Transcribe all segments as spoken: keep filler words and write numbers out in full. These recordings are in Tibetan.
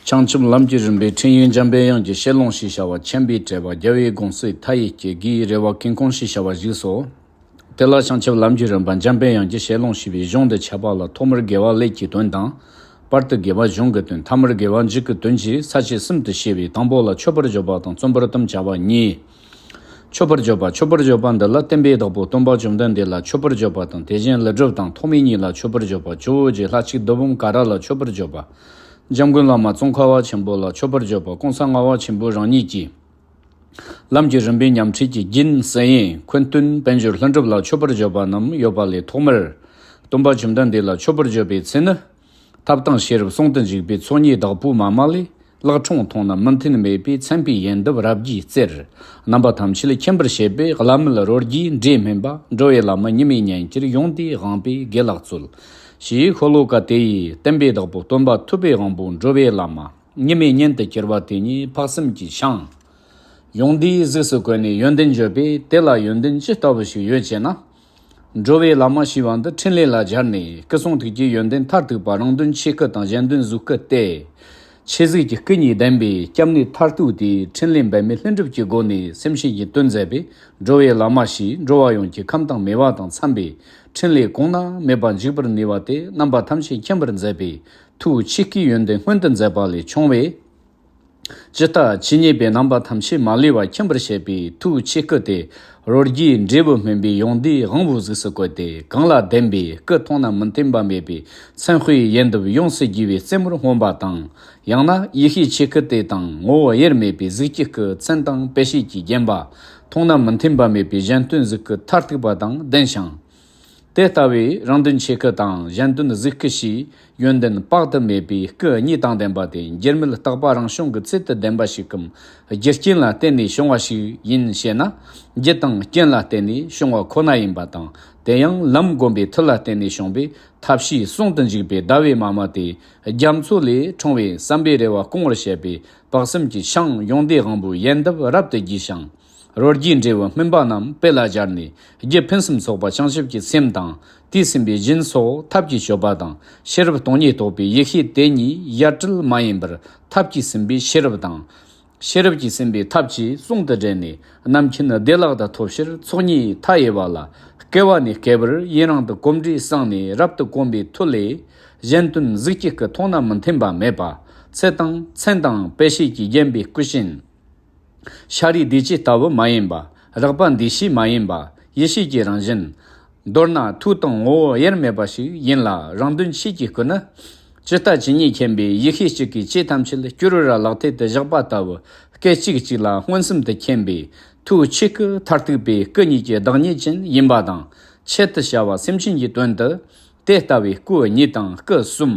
བྱང་ཆུབ་ལམ་གྱི་རིམ་པའི་ཁྲིད་ཡིག་འཇམ་པའི་དབྱངས་ཀྱི་ཞལ་ལུང་ཞེས་བྱ་བ་མཁྱེན་པའི་དྲེགས་པ་རྒྱལ་བའི་དགོངས་གསལ་མཐའ་ཡས་ཀྱི་དགེ་བའི་རེ་བ་ཀུན་སྐོང་ཞེས་བྱ་བ་བཞུགས་སོ། དེ་ལ་བྱང་ཆུབ་ལམ་གྱི་རིམ་པ་འཇམ་པའི་དབྱངས་ཀྱི་ཞལ་ལུང་ཞེས་པའི་གཞུང་དུ་ཁྱབ་པ་ལ། ཐོག་མར་དགེ་བ་ཀླད་ཀྱི་དོན་དང་། བར་དུ་དགེ་བ་གཞུང་གི་དོན། ཐ་མར་དགེ་བ་མཇུག་གི་དོན་གྱི་ས་བཅད་གསུམ་དུ་ཕྱེ་བའི་དང་པོ་ལ་མཆོད་པར་བརྗོད་པ་དང་བརྩོན་པར་དམ་བཅའ་བ་གཉིས། མཆོད་པར་བརྗོད་པ། མཆོད་པར་བརྗོད་པ་འདི་ལ་བསྟན་པའི་བདག་པོ་སྟོན་པ་བཅོམ་ལྡན་འདས་ལ་མཆོད་པར་བརྗོད་པ་དང་། དེ་བཞིན་ཀླུ་སྒྲུབ་དང་ཐོགས་མེད་གཉིས་ལ་མཆོད་པར་བརྗོད་པ། ཇོ་བོ་རྗེ་ལྷ་གཅིག་བདུད་འབུམ་ཀ་ར་ལ་མཆོད་པར་བརྗོད་པ། འཇམ་མགོན་བླ་མ་ཙོང་ཁ་བ་ཆེན་པོ་ལ་མཆོད་པར་བརྗོད་པ། གོང་ས་ལྔ་པ་ཆེན་པོ་རང་ཉིད་ཀྱིས་ལམ་གྱི་རིམ་པའི་ཉམས་ཁྲིད་ཀྱི་རྒྱུན་གསན་ཡས་འཁོན་སྟོན་དཔལ་འབྱོར་ལྷུན་གྲུབ་ལ་མཆོད་པར་བརྗོད་པ་རྣམས་ཡོད་པ་ལས། ཐོག་མར་སྟོན་པ་བཅོམ་ལྡན་འདས་ལ་མཆོད་པར་བརྗོད་པའི་ཚེ་ནི། ཐབས་དང་ཤེས་རབ་ཟུང་དུ་འཇུག་པའི་ཚོགས་གཉིས་བདག་པོའི་མ་མ་ལས། ལེགས་འཁྲུངས་མཐོང་ན་མི་མཐུན་མེད་པའི་མཚན་དཔེའི་ཡལ་འདབ་རབ་རྒྱས་རྩེར། རྣམ་པ་ཐམས་ཅད་མཁྱེན་པར་བྱེད་པའི་བླ་མེད་རོ་བརྒྱའི་འབྲས་སྨིན་པ། འགྲོ་བའི་བླ་མ་ཉི་མའི་གཉེན་གྱུར་ཡོན་ཏན་དབང་པོའི་དགེ་ལེགས་སྩོལ། ཞེས་ཤོ་ལོ་ཀ་དེ་ཡིས་བསྟན་པའི་བདག་པོ་སྟོན་པ་ཐུབ་པའི་དབང་པོ་འགྲོ་བའི་བླ་མ་ཉི་མའི་གཉེན་དུ་གྱུར་པ་དེ་ཉིད་དཔག་བསམ་གྱི་ཤིང་ཡོན་ཏན་གཟུགས་སུ་བཀོད་ནས་ཡོན་ཏན་བརྗོད་པས། དེ་ལ་ཡོན་ཏན་ཇི་ལྟ་བུ་ཞིག་ཡོད་ཅེ་ན། འགྲོ་བའི་བླ་མ་ཞེས་པ་འདི་ཕྲིན་ལས་ལ་སྦྱར་ནས་སྐུ་གསུང་ཐུགས་ཀྱི་ཡོན་ཏན་མཐར་ཐུག་པ་རང་དོན་ཆོས་སྐུ་དང་གཞན་དོན་གཟུགས་སྐུ་སྟེ། ཆོས་གཟུགས་ཀྱི་སྐུ་གཉིས་ལྡན་པའི་སྐྱབས་གནས་མཐར་ཐུག་དེའི་ཕྲིན་ལས་འབད་མེད་ལྷུན་གྲུབ་ཀྱི་སྒོ་ནས་སེམས་ཅན་གྱི་དོན་མཛད་པས། འགྲོ་བའི་བླ་མ་ཞེས་འགྲོ་བ་ཡོངས་ཀྱི་ཁམས་དང་མོས་པ་དང་འཚམ་པའི་ཕྲིན་ལས་གོང་ན་མེད་པ་འཇུག་པར་ནུས་པ་དེ་རྣམ་པ་ཐམས་ཅད་མཁྱེན་པར་མཛད་པའི་ཐུགས་ཆོས་སྐུའི་ཡོན་ཏན་མངོན་དུ་མཛད་པ་ལས་བྱུང་བའི། ཇི་ལྟ་ཇི་སྙེད་པའི་རྣམ་པ་ཐམས་ཅད་མ་ལུས་པ་མཁྱེན་པར་བྱེད་པའི་ཐུགས་ཆོས་སྐུ་དེ། རོ་བརྒྱའི་འབྲས་བུ་སྨིན་པའི་ཡོན་ཏན་དབང་པོའི་གཟུགས་སུ་བཀོད་དེ། གང་ལ་ལྡན་པའི་སྐུ་མཐོང་ན་མི་མཐུན་པ་མེད་པའི་མཚན་དཔེའི་ཡལ་འདབ་ཡོངས་སུ་རྒྱས་པའི་རྩེ་མོར་མངོན་པ་དང་། ཡང་ན་ཡེ་ཤེས་ཆོས་སྐུ་དེ་དང་ངོ་བོ་དབྱེར་མེད་པའི་གཟུགས་ཀྱི་སྐུ་མཚན་དང་དཔེ་བྱད་ཀྱིས་བརྒྱན་པ། མཐོང་ན་མི་མཐུན་པ་མེད་པའི་གཞན་དོན་གཟུགས་སྐུ་མཐར་ཐུག་པ་དང་ལྡན་ཞིང་། དེ་ལྟ་བུའི་རང་དོན་ཆོས་སྐུ་དང་གཞན་དོན་གཟུགས་སྐུ་ཞེས་ཡོན་ཏན་དཔག་ཏུ་མེད་པའི་སྐུ་གཉིས་དང་ལྡན་པ་དེ་འགྱུར་མེད་རྟག་པ་རང་བྱུང་གི་ཚུལ་དུ་ལྡན་པ་ཞིག་གམ། རྒྱུ་རྐྱེན་ལ་བརྟེན་ནས་བྱུང་བ་ཞིག་ཡིན་ཞེ་ན། རྒྱུ་དང་རྐྱེན་ལ་བརྟེན་ནས་བྱུང་བ་ཁོ་ན་ཡིན་པ་དང་། དེ་ཡང་ལམ་བསྒོམ་པའི་མཐུ་ལ་བརྟེན་ནས་བྱུང་བའི་ཐབས་ཤེས་ཟུང་དུ་འཇུག་པའི་ཟླ་བའི་མ་མ་དེ་རྒྱ་མཚོ་ལས་འཁྲུངས་པའི་བསམ་པའི་རེ་བ་སྐོང་བར་བྱེད་པའི་དཔག་བསམ་གྱི་ཤིང་ཡོན་ཏན་དབང་པོའི་ཡལ་འདབ་རབ་ཏུ་རྒྱས་ཤིང་། རོ་བརྒྱའི་འབྲས་བུ་སྨིན་པ་རྣམས་དཔེ་ལ་སྦྱར་ནས། རྒྱུ་ཕུན་སུམ་ཚོགས་པ་བྱང་ཆུབ་ཀྱི་སེམས་དང་། དེས་ཟིན་པའི་སྦྱིན་སོགས་ཐབས་ཀྱི་སྤྱོད་པ་དང་། ཤེས་རབ་སྟོང་ཉིད་རྟོགས་པའི་ཡེ་ཤེས་དེ་ཉིད་ཡ་བྲལ་མ་ཡིན་པར་ཐབས་ཀྱིས་ཟིན་པའི་ཤེས་རབ་དང་། ཤེས་རབ་ཀྱིས་ཟིན་པའི་ཐབས་ཀྱིས་ཟུང་དུ་འབྲེལ་ནས། རྣམ་མཁྱེན་བདེ་བླག་ཏུ་ཐོབ་ཕྱིར་ཚོགས་གཉིས་མཐའ་ཡས་པ་ལ། བསྐལ་བ་ནས་བསྐལ་བར་ཡུན་རིང་དུ་གོམས་འདྲིས་བསྲངས་ནས་རབ་ཏུ་གོམས་པའི་མཐུ་ལས། གཞན་དོན་གཟུགས་ཀྱི་སྐུ་མཐོང་ན་མི་མཐུན་པ་མེད་པ། ཚེ་དང་མཚན་དང་དཔེ་བྱད་ཀྱིས་བརྒྱན་པའི་སྐུ་བཞིན། ཤཱ་རིའི་བདེ་བྱེད་ལྟ་བུ་མ་ཡིན་པ། རགས་པ་འདུས་བྱས་མ་ཡིན་པ། ཡེ་ཤེས་ཀྱི་རང་བཞིན། མདོར་ན་ཐུགས་དང་ངོ་བོ་དབྱེར་མེད་པ་ཞིག་ཡིན་ལ། རང་དོན་ཆོས་ཀྱི་སྐུ་ནི། ཇི་ལྟ་ཇི་སྙེད་མཁྱེན་པའི་ཡེ་ཤེས་གཅིག་གིས་ཆོས་ཐམས་ཅད་སྐྱུ་རུ་ར་ལག་མཐིལ་དུ་བཞག་པ་ལྟ་བུ། སྐད་ཅིག་གཅིག་ལ་མངོན་སུམ་དུ་མཁྱེན་པའི་ཐུགས་ཆོས་སྐུ་མཐར་ཐུག་པའི་སྐུ་ཉིད་ཀྱི་བདག་ཉིད་ཅན་ཡིན་པ་དང་། ཆེད་དུ་བྱ་བ་སེམས་ཅན་གྱི་དོན་དུ། དེ་ལྟ་བུའི་སྐུ་གཉིས་དང་སྐུ་གསུམ།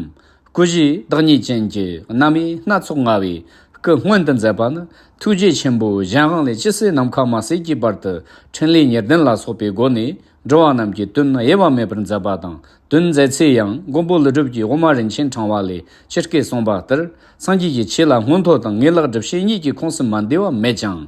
སྐུ་བཞིའི་བདག་ཉིད་ཅན་གྱི་རྣམ་དབྱེ་སྣ་ཚོགས་མངའ་བའི་སྐུ་མངོན་དུ་མཛད་པ་ནི། ཐུགས་རྗེ་ཆེན་པོ་གཞན་དབང་ལས་ཇི་སྲིད་ནམ་མཁའ་མ་ཟད་ཀྱི་བར་དུ་ཕྲིན་ལས་ཉེར་བདུན་ལ་སོགས་པའི་སྒོ་ནས་འགྲོ་བ་རྣམས་ཀྱི་དོན་དབྱེ་བ་མེད་པར་མཛད་པ་དང་། དོན་མཛད་ཚེ་ཡང་མགོན་པོ་ཀླུ་སྒྲུབ་ཀྱིས་དབུ་མ་རིན་ཆེན་ཕྲེང་བ་ལས་ཇི་སྐད་གསུངས་པ་ལྟར། སངས་རྒྱས་ཀྱི་ཆོས་ལ་མངོན་མཐོ་དང་ངེས་ལེགས་སྒྲུབ་བྱེད་གཉིས་ཀྱི་ཁོངས་སུ་མ་འདུས་པ་མེད་ཀྱང་།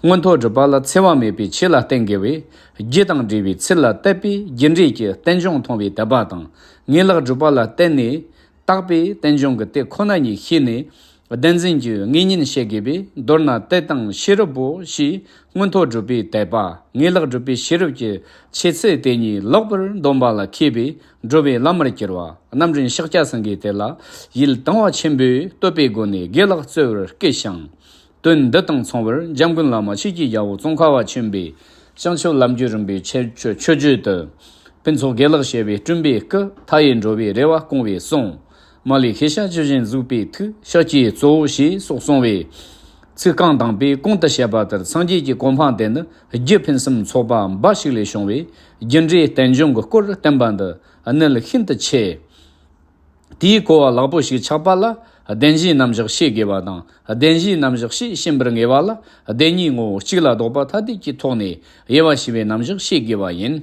མངོན་མཐོ་སྒྲུབ་པ་ལ་འཚེ་བ་མེད་པའི་ཆོས་ལ་བརྟེན་དགོས་པས། རྒྱུ་དང་འབྲས་བུའི་ཚུལ་ལ་དད་པས་རྒྱུ་འབྲས་ཀྱི་རྟེན་འབྱུང་མཐོང་བའི་དད་པ་དང་། ངེས་ལེགས་སྒྲུབ་པ་ལ་བརྟེན་ནས་བཏགས་པའི་རྟེན་འབྱུང་གི་དེ་ཁོ་ན་ཉིད་ཤེས་ནས། བདེན་འཛིན་གྱི་དངོས་གཉེན་བྱེད་དགོས་པས། མདོར་ན་དད་དང་ཤེས་རབ་པོ་ཞེས་མངོན་མཐོ་སྒྲུབ་པའི་དད་པ། ངེས་ལེགས་སྒྲུབ་པའི་ཤེས་རབ་ཀྱི་ཆོས་ཚུལ་དེ་གཉིས་ལེགས་པར་འདོམས་པ་ལ་མཁས་པས་འགྲོ་བའི་བླ་མར་གྱུར་པ། རྣམ་འདྲེན་ཤཱཀྱ་སེང་གེ་དེ་ལ་ཡིད་དང་བ་ཆེན་པོས་བསྟོད་པའི་སྒོ་ནས་དགེ་ལེགས་སྩོལ་བར་བསྐུལ་ཞིང་། དོན་འདི་དང་མཚུངས་པར་འཇམ་མགོན་བླ་མ་ཆོས་ཀྱི་རྒྱལ་པོ་ཙོང་ཁ་པ་ཆེན་པོས་བྱང་ཆུབ་ལམ་གྱི་རིམ་པའི་ཆོས་ཆོས་ཆོས་བརྒྱུད་དུ། ཕུན་ཚོགས་དགེ་ལེགས་བྱེ་བའི་སྤྲིན་པའི་སྐུ། མཐའ་ཡས་འགྲོ་བའི་རེ་བ་སྐོང་བའི་གསུང་། མ་ལུས་ཤེས་བྱ་ཇི་བཞིན་གཟིགས་པའི་ཐུགས། ཤཱཀྱའི་གཙོ་བོ་ཞེས་སོགས་གསུངས་པའི་ཚིག་རྐང་དང་པོས་གོང་དུ་བཤད་པ་ལྟར། སངས་རྒྱས་ཀྱི་གོ་འཕང་དེ་ནི་རྒྱུ་ཕུན་སུམ་ཚོགས་པ་འབའ་ཞིག་ལས་བྱུང་བས། རྒྱུ་འབྲས་རྟེན་འབྱུང་གི་སྐོར་བསྟན་པ་འདི་གནད་ཤིན་ཏུ་ཆེ། དེའི་གོ་བ་ལེགས་པོ་ཞིག་ཆགས་པ་ལ། བདེན་བཞིའི་རྣམ་གཞག་ཤེས་དགོས་པ་དང་། བདེན་བཞིའི་རྣམ་གཞག་ཤེས་ཤེས་པར་ངེས་པ་ལ། བདེན་གཉིས་ངོ་བོ་གཅིག་ལ་ལྡོག་པ་ཐ་དད་ཀྱི་ཐོག་ནས་དབྱེ་བ་ཕྱེ་བའི་རྣམ་གཞག་ཤེས་དགོས་པ་ཡིན།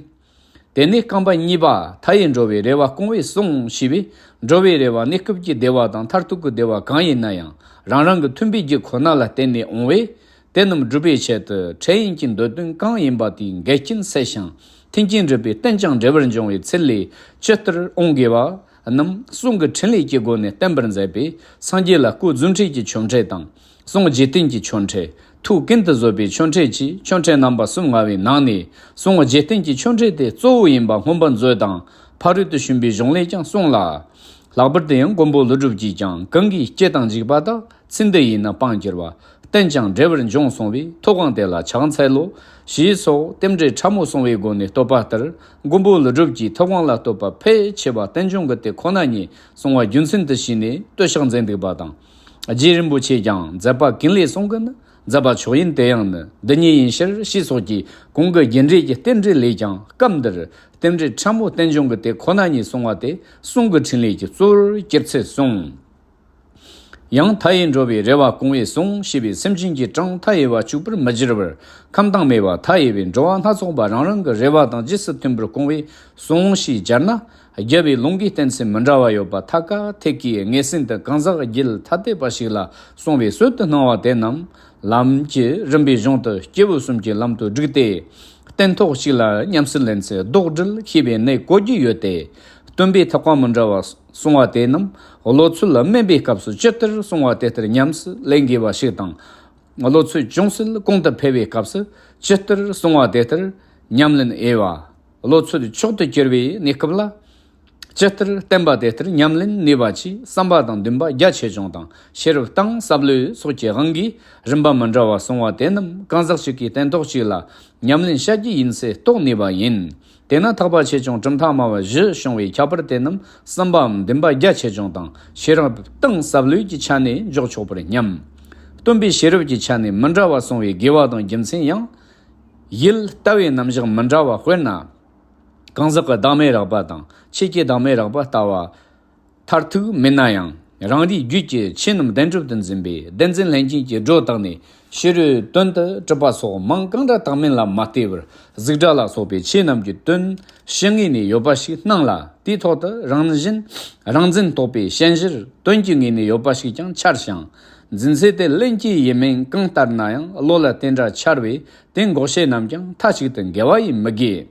དེ་ནས་རྐང་པ་གཉིས་པ། མཐའ་ཡས་འགྲོ་བའི་རེ་བ་སྐོང་བའི་གསུང་ཞེས་པས། འགྲོ་བའི་རེ་བ་གནས་སྐབས་ཀྱི་བདེ་བ་དང་མཐར་ཐུག་གི་བདེ་བ་གང་ཡིན་ན་ཡང་། རང་རང་གི་མཐུན་པའི་རྒྱུ་ཁོ་ན་ལ་བརྟེན་ནས་འོང་བས། དེ་རྣམས་སྒྲུབ་པའི་ཆེད་དུ། འཕྲལ་ཡུན་གྱི་འདོད་དོན་གང་ཡིན་པ་དེའི་འགལ་རྐྱེན་སེལ་ཞིང་། མཐུན་རྐྱེན་སྒྲུབ་པའི་རྟེན་ཅིང་འབྲེལ་བར་འབྱུང་བའི་ཚུལ་ལས་ཇི་ལྟར་འོང་དགོས་པ། རྣམས་གསུང་གི་ཕྲིན་ལས་ཀྱི་སྒོ་ནས་བསྟན་པར་མཛད་པས། སངས་རྒྱས་ལ་སྐུ་རྫུ་འཕྲུལ་གྱི་ཆོ་འཕྲུལ་དང་། གསུང་རྗེས་བསྟན་གྱི་ཆོ་འཕྲུལ། ཐུགས་ཀུན་ཏུ་བཟོད་པའི་ཆོ་འཕྲུལ་གྱིས། ཆོ་འཕྲུལ་རྣམ་པ་གསུམ་མངའ་བའི་ནང་ནས། གསུང་རྗེས་བསྟན་གྱི་ཆོ་འཕྲུལ་དེ་གཙོ་བོ་ཡིན་པ་མངོན་པར་མཛོད་དང་། ཕ་རོལ་ཏུ་ཕྱིན་པའི་གཞུང་ལས་ཀྱང་གསུངས་ལ། ལྷག་པར་དུ་ཡང་མགོན་པོ་ཀླུ་སྒྲུབ་ཀྱིས་ཀྱང་། གང་གིས་སྐྱེ་དང་འཇིག་པ་དག། ཚེ་འདི་ཡིས་ནི་སྤང་གྱུར་པ། བརྟན་ཅིང་བདེ་བར་འབྱུང་གསུང་བས། ཐུབ་དབང་དེ་ལ་ཕྱག་འཚལ་ལོ། ཞེས་སོགས་རྟེན་འབྲེལ་ཕྲ་མོ་གསུང་བའི་སྒོ་ནས་བསྟོད་པ་ལྟར། མགོན་པོ་ཀླུ་སྒྲུབ་ཀྱིས་ཐུབ་དབང་ལ་བསྟོད་པ་ཕལ་ཆེ་བ་བསྟན་འབྱུང་གི་དེ་ཁོ་ན་ཉིད་གསུང་བ་རྒྱུ་མཚན་དུ་བྱས་ནས་བསྟོད་ཕྱག་མཛད་འདུག་པ་དང་། རྗེ་རིན་པོ་ཆེས་ཀྱང་། མཛད་པ་ཀུན་ལས་གསུང་གི་ནི། མཛད་པ་མཆོག་ཡིན་དེ་ཡང་ནི། འདི་ཉིད་ཡིན་ཕྱིར་ཞེས་སོགས་ཀྱིས། གོང་གི་རྒྱུ་འབྲས་ཀྱི་རྟེན་འབྲེལ་ལས་ཀྱང་། སྐབས་འདིར་རྟེན་འབྲེལ་ཕྲ་མོ་བསྟན་འབྱུང་གི་དེ་ཁོ་ན་ཉིད་གསུང་བ་དེ། གསུང་གི་ཕྲིན་ལས་ཀྱི་གཙོ་བོར་གྱུར་ཚུལ་གསུངས། ཡང་མཐའ་ཡས་འགྲོ་བའི་རེ་བ་སྐོང་བའི་གསུང་ཞེས་པའི་སེམས་ཅན་གྱི་གྲངས་མཐའ་ཡས་པ་གཅིག་པུར་མི་འགྱུར་བར། ཁམས་དྭངས་མའི་བར་མཐའ་ཡས་པའི་འགྲོ་བ་སྣ་ཚོགས་པ་རང་རང་གི་རེ་བ་དང་རྗེས་སུ་མཐུན་པར་སྐོང་བའི་གསུང་ཞེས་སྦྱར་ན། རྒྱལ་བའི་ལུང་གིས་བསྟན་ཚུལ་མི་འདྲ་བ་ཡོད་པ་ཐད་ཀ་ཐད་ཀའི་ངེས་ཟིན་དུ་གང་ཟག་རྒྱུད་ཐ་དད་པ་ཞིག་ལ་གསུངས་པའི་སྲོལ་དུ་སྣང་བ་དེ་རྣམས། ལམ་གྱི་རིམ་པའི་གཞུང་དུ་སྐྱེས་བུ་གསུམ་གྱི་ལམ་དུ་བསྒྲིགས་ཏེ། སྟན་ཐོག་གཅིག་ལ་ཉམས་སུ་ལེན་ཚུལ་ལྡོག་འགྲིལ་ཤེས་པའི་གནད་གོ་རྒྱུ་ཡོད་དེ། སྟོན་པའི་ཐེག་པ་མི་འདྲ་བ་གསུང་བ་དེ་རྣམས་བློ་ཚོད་དམན་པའི་སྐབས་སུ་ཇི་ལྟར་གསུང་བ་དེ་ལྟར་ཉམས་སུ་ལེན་དགོས་པ་ཞིག་དང་། བློ་ཚོད་ཅུང་ཟད་གོང་དུ་འཕེལ་བའི་སྐབས་སུ་ཇི་ལྟར་གསུང་བ་དེ་ལྟར་ཉམས་ལེན་འོས་པ། བློ་ཚོད་མཆོག་ཏུ་གྱུར་པའི་གནས་སྐབས་ལ། ཇི་ལྟར་བསྟན་པ་དེ་ལྟར་ཉམས་ལེན་ནུས་པ་ཆེ། བསམ་པ་དང་འདུན་པ་རྒྱ་ཆེ་ཆུང་དང་། ཤེས་རབ་གཏིང་ཟབ་ལོས་སོགས་ཀྱི་དབང་གིས་རིམ་པ་མི་འདྲ་བ་གསུང་བ་དེ་རྣམས་གང་ཟག་ཞིག་གིས་སྟན་ཐོག་གཅིག་ལ་ཉམས་ལེན་བྱ་རྒྱུ་ཡིན་ཚུལ་རྟོགས་ནུས་པ་ཡིན། དེས་ན་ཐེག་པ་ཆེ་ཆུང་གྲུབ་མཐའ་སྨྲ་བ་བཞི་བྱུང་བའི་ཁྱད་པར་དེ་རྣམས་བསམ་པའམ་འདུན་པ་རྒྱ་ཆེ་ཆུང་དང་། ཤེས་རབ་གཏིང་ཟབ་ལོས་ཀྱི་ཆ་ནས་འཇོག་ཆོག་པར་སྙམ། སྟོན་པའི་ཤེས་རབ་ཀྱི་ཆ་ནས་མི་འདྲ་བ་གསུང་བའི་དགོས་པ་དང་རྒྱུ་མཚན་ཡང་། ཡུལ་ལྟ་བའི་རྣམ་གཞག་མི་འདྲ་བ། དཔེར་ན། གང་ཟག་གི་བདག་མེད་རགས་པ་དང་། ཆོས་ཀྱི་བདག་མེད་རགས་པ་ལྟ་བུ། མཐར་ཐུག་མིན་ན་ཡང་། རང་རེའི་རྒྱུད་ཀྱི་ཆོས་རྣམས་བདེན་གྲུབ་ཏུ་འཛིན་པའི་བདེན་འཛིན་ལྷན་སྐྱེས་ཀྱི་སྒྲོ་བཏགས་ནས་ཕྱི་རོལ་དོན་དུ་གྲུབ་པ་སོགས་མིང་གང་འདྲ་བཏགས་མིན་ལ་མ་ལྟོས་པར། གཟུགས་སྒྲ་ལ་སོགས་པའི་ཆོས་རྣམས་ཀྱི་དོན་ཕྱི་ངོས་ནས་ཡོད་པ་ཞིག་སྣང་ལ། དེའི་ཐོག་ཏུ་རང་བཞིན་རང་འཛིན་རྟོག་པའི་ཞེན་གཞིར་དོན་གྱི་ངོས་ནས་ཡོད་པ་ཞིག་ཀྱང་འཆར་ཞིང་། འཛིན་ཚུལ་དེ་ལྷན་སྐྱེས་ཡིན་མིན་གང་ལྟར་ན་ཡང་བློ་ལ་དེ་འདྲ་འཆར་བས། དེ་འགོག་བྱེད་རྣམས་ཀྱང་མཐའ་གཅིག་ཏུ་འགལ་བ་ཡིན་མི་དགོས།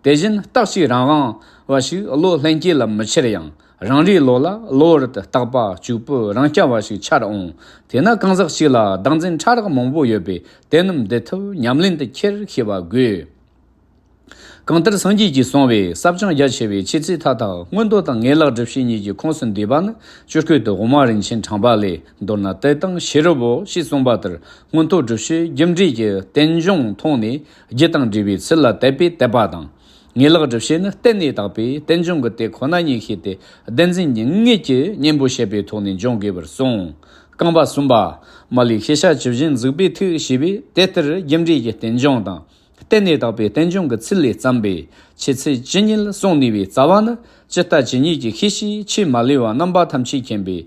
དེ་བཞིན་རྟག་གཅིག་རང་དབང་བ་ཞིག་བློ་ལྷན་སྐྱེས་ལ་མི་འཆར་ཡང་། རང་རེའི་བློ་ལ་གློ་བུར་དུ་རྟག་པ་གཅིག་པུ་རང་རྐྱ་བ་ཞིག་འཆར་འོང་། དེས་ན་གང་ཟག་གཅིག་ལ་བདག་འཛིན་ཕྲ་རགས་མང་པོ་ཡོད་པས། དེ་རྣམས་འདུལ་ཐབས་ཉམས་ལེན་དུ་འཁྱེར་ཤེས་པ་དགོས། གང་ལྟར་སངས་རྒྱས་ཀྱིས་གསུངས་པའི་ཟབ་ཅིང་རྒྱ་ཆེ་བའི་ཆོས་ཚུལ་མཐའ་དག་མངོན་མཐོ་དང་ངེས་ལེགས་སྒྲུབ་བྱེད་གཉིས་ཀྱི་ཁོངས་སུ་འདུས་པ་ནི། ཇོ་སྐུ་དུ་དབུ་མ་རིན་ཆེན་ཕྲེང་བ་ལས། མདོར་ན་དད་དང་ཤེས་རབ་བོ་ཞེས་གསུངས་པ་ལྟར། མངོན་མཐོ་སྒྲུབ་བྱེད་རྒྱུ་འབྲས་ཀྱི་རྟེན་འབྱུང་མཐོང་ནས། རྒྱུ་དང་འབྲས་བུའི་ཚུལ་ལ་དད་པས་དད་པ་དང་། ངེས་ལེགས་སྒྲུབ་བྱེད་ནི་བརྟེན་ནས་བཏགས་པའི་རྟེན་འབྱུང་གི་དེ་ཁོ་ན་ཉིད་ཤེས་ཏེ། བདེན་འཛིན་གྱི་ངེས་ཀྱི་གཉེན་པོ་བྱེད་པའི་ཐོག་ནས་འབྱུང་དགོས་པར་གསུངས། རྐང་པ་གསུམ་པ། མ་ལུས་ཤེས་བྱ་ཇི་བཞིན་གཟིགས་པའི་ཐུགས་ཞེས་པས། དེ་ལྟར་རྒྱུ་འབྲས་ཀྱི་རྟེན་འབྱུང་དང་། བརྟེན་ནས་བཏགས་པའི་རྟེན་འབྱུང་གི་ཚུལ་ལས་བརྩམས་པའི་ཆོས་ཚུལ་ཇི་སྙེད་གསུངས་ནུས་པའི་རྩ་བ་ནི། ཇི་ལྟ་ཇི་སྙེད་ཀྱི་ཤེས་བྱའི་ཆོས་མ་ལུས་པ་རྣམ་པ་ཐམས་ཅད་མཁྱེན་པའི་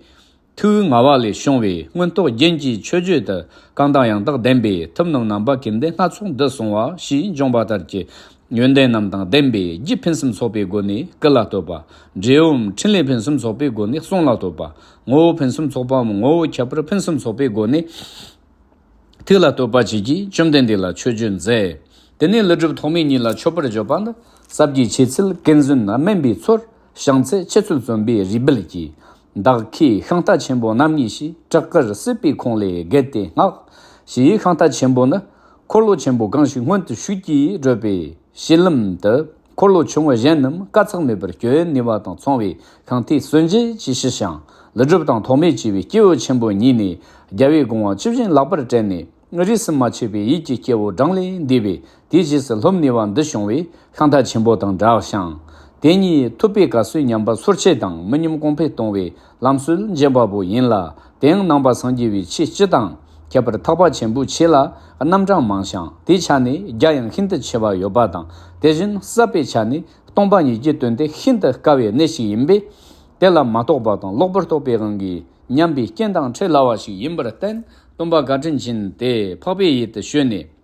ཐུགས་མངའ་བ་ལས་བྱུང་བའི་མངོན་རྟོགས་རྒྱན་གྱི་མཆོད་བརྗོད་དུ། གང་དང་ཡང་དག་ལྡན་པའི་ཐུབ་རྣམས་རྣམ་པ་ཀུན་ལྡན་སྣ་ཚོགས་འདི་གསུངས་པ་ཞེས་འབྱུང་བ་ལྟར་གྱི་ཡོན་ཏན་རྣམས་དང་ལྡན་པའི་རྒྱུ་ཕུན་སུམ་ཚོགས་པའི་སྒོ་ནས་སྐུ་ལ་བསྟོད་པ། འབྲས་བུའམ་ཕྲིན་ལས་ཕུན་སུམ་ཚོགས་པའི་སྒོ་ནས་གསུང་ལ་བསྟོད་པ། ངོ་བོ་ཕུན་སུམ་ཚོགས་པའམ་ངོ་བོ་ཁྱད་པར་ཕུན་སུམ་ཚོགས་པའི་སྒོ་ནས། ཐུགས་ལ་བསྟོད་པ་བཅས་ཀྱིས་བཅོམ་ལྡན་འདས་ལ་མཆོད་བརྗོད་མཛད། དེ་ནས་ཀླུ་སྒྲུབ་ཐོགས་མེད་གཉིས་ལ་མཆོད་པར་བརྗོད་པ་ནི། ཟབ་རྒྱས་ཆོས་ཚུལ་ཀུན་བཟོད་དམན་པའི་ཚོར། བྱང་ཚད་འཆད་ཚུལ་བརྩོན་པའི་རུས་སྦལ་གྱིས། བདག་མཁས་ཤིང་རྟ་ཆེན་པོ་རྣམ་གཉིས་ཀྱིས། བྲག་དཀར་བསྲེགས་པའི་ཁུང་ལས་བརྒལ་ཏེ་བསྔགས། ཞེས་ཤིང་རྟ་ཆེན་པོ་ནི། འཁོར་ལོ་ཆེན་པོ་གང་ཞིག་སྔོན་དུ་ཤུགས་ཀྱིས་བགྲོད་པའི་བྱེད་ལམ་དུ། འཁོར་ལོ་ཆུང་ངུ་གཞན་རྣམས་དཀའ་ཚེགས་མེད་པར་སྐྱོད་ནུས་པ་དང་མཚུངས་པའི་ཤིང་རྟའི་སྲོལ་འབྱེད་ཀྱི་ཕྱིར་ཞིང་། ཀླུ་སྒྲུབ་དང་ཐོགས་མེད་ཅེས་པའི་སྐྱེས་བུ་ཆེན་པོ་གཉིས་ནས་རྒྱལ་བའི་དགོངས་པ་ཇི་བཞིན་ལེགས་པར་དྲན་ནས། རིས་སུ་མ་ཆད་པའི་ཡིད་ཀྱི་སྐྱེ་བོ་བགྲང་ལས་འདས་པས། དེའི་རྗེས་སུ་སློབ་ནུས་པ་འདི་བྱུང་བས་ཤིང་རྟ་ཆེན་པོ་དང་འདྲ་ཞིང་། དེ་ཉིད་ཐུབ་པའི་བཀའ་སྲོལ་ཉམས་པ་སོར་ཆུད་དང་མི་ཉམས་གོང་འཕེལ་གཏོང་བའི་ལམ་སྲོལ་འབྱེད་པ་པོ་ཡིན་ལ། དེའང་ནང་པ་སངས་རྒྱས་པའི་ཆོས་སྤྱི་དང་། ཁྱད་པར་ཐེག་པ་ཆེན་པོའི་ཆོས་ལ་རྣམ་གྲངས་མང་ཞིང་། དེའི་ཆ་ནས་རྒྱ་ཡང་ཤིན་ཏུ་ཆེ་བ་ཡོད་པ་དང་། དེ་བཞིན་ཟབ་པའི་ཆ་ནས་སྟོང་པ་ཉིད་ཀྱི་དོན་དེ་ཤིན་ཏུ་དཀའ་བའི་གནད་ཞིག་ཡིན་པས། དེ་ལ་མ་རྟོགས་པ་དང་ལོག་པར་རྟོག་པའི་དབང་གིས་ཉམས་པའི་རྐྱེན་དང་འཕྲད་སླ་བ་ཞིག་ཡིན་པར་བརྟེན། སྟོན་པ་བཀའ་དྲིན་ཅན་དེ་འཕགས་པའི་ཡུལ་དུ་བྱོན་ནས།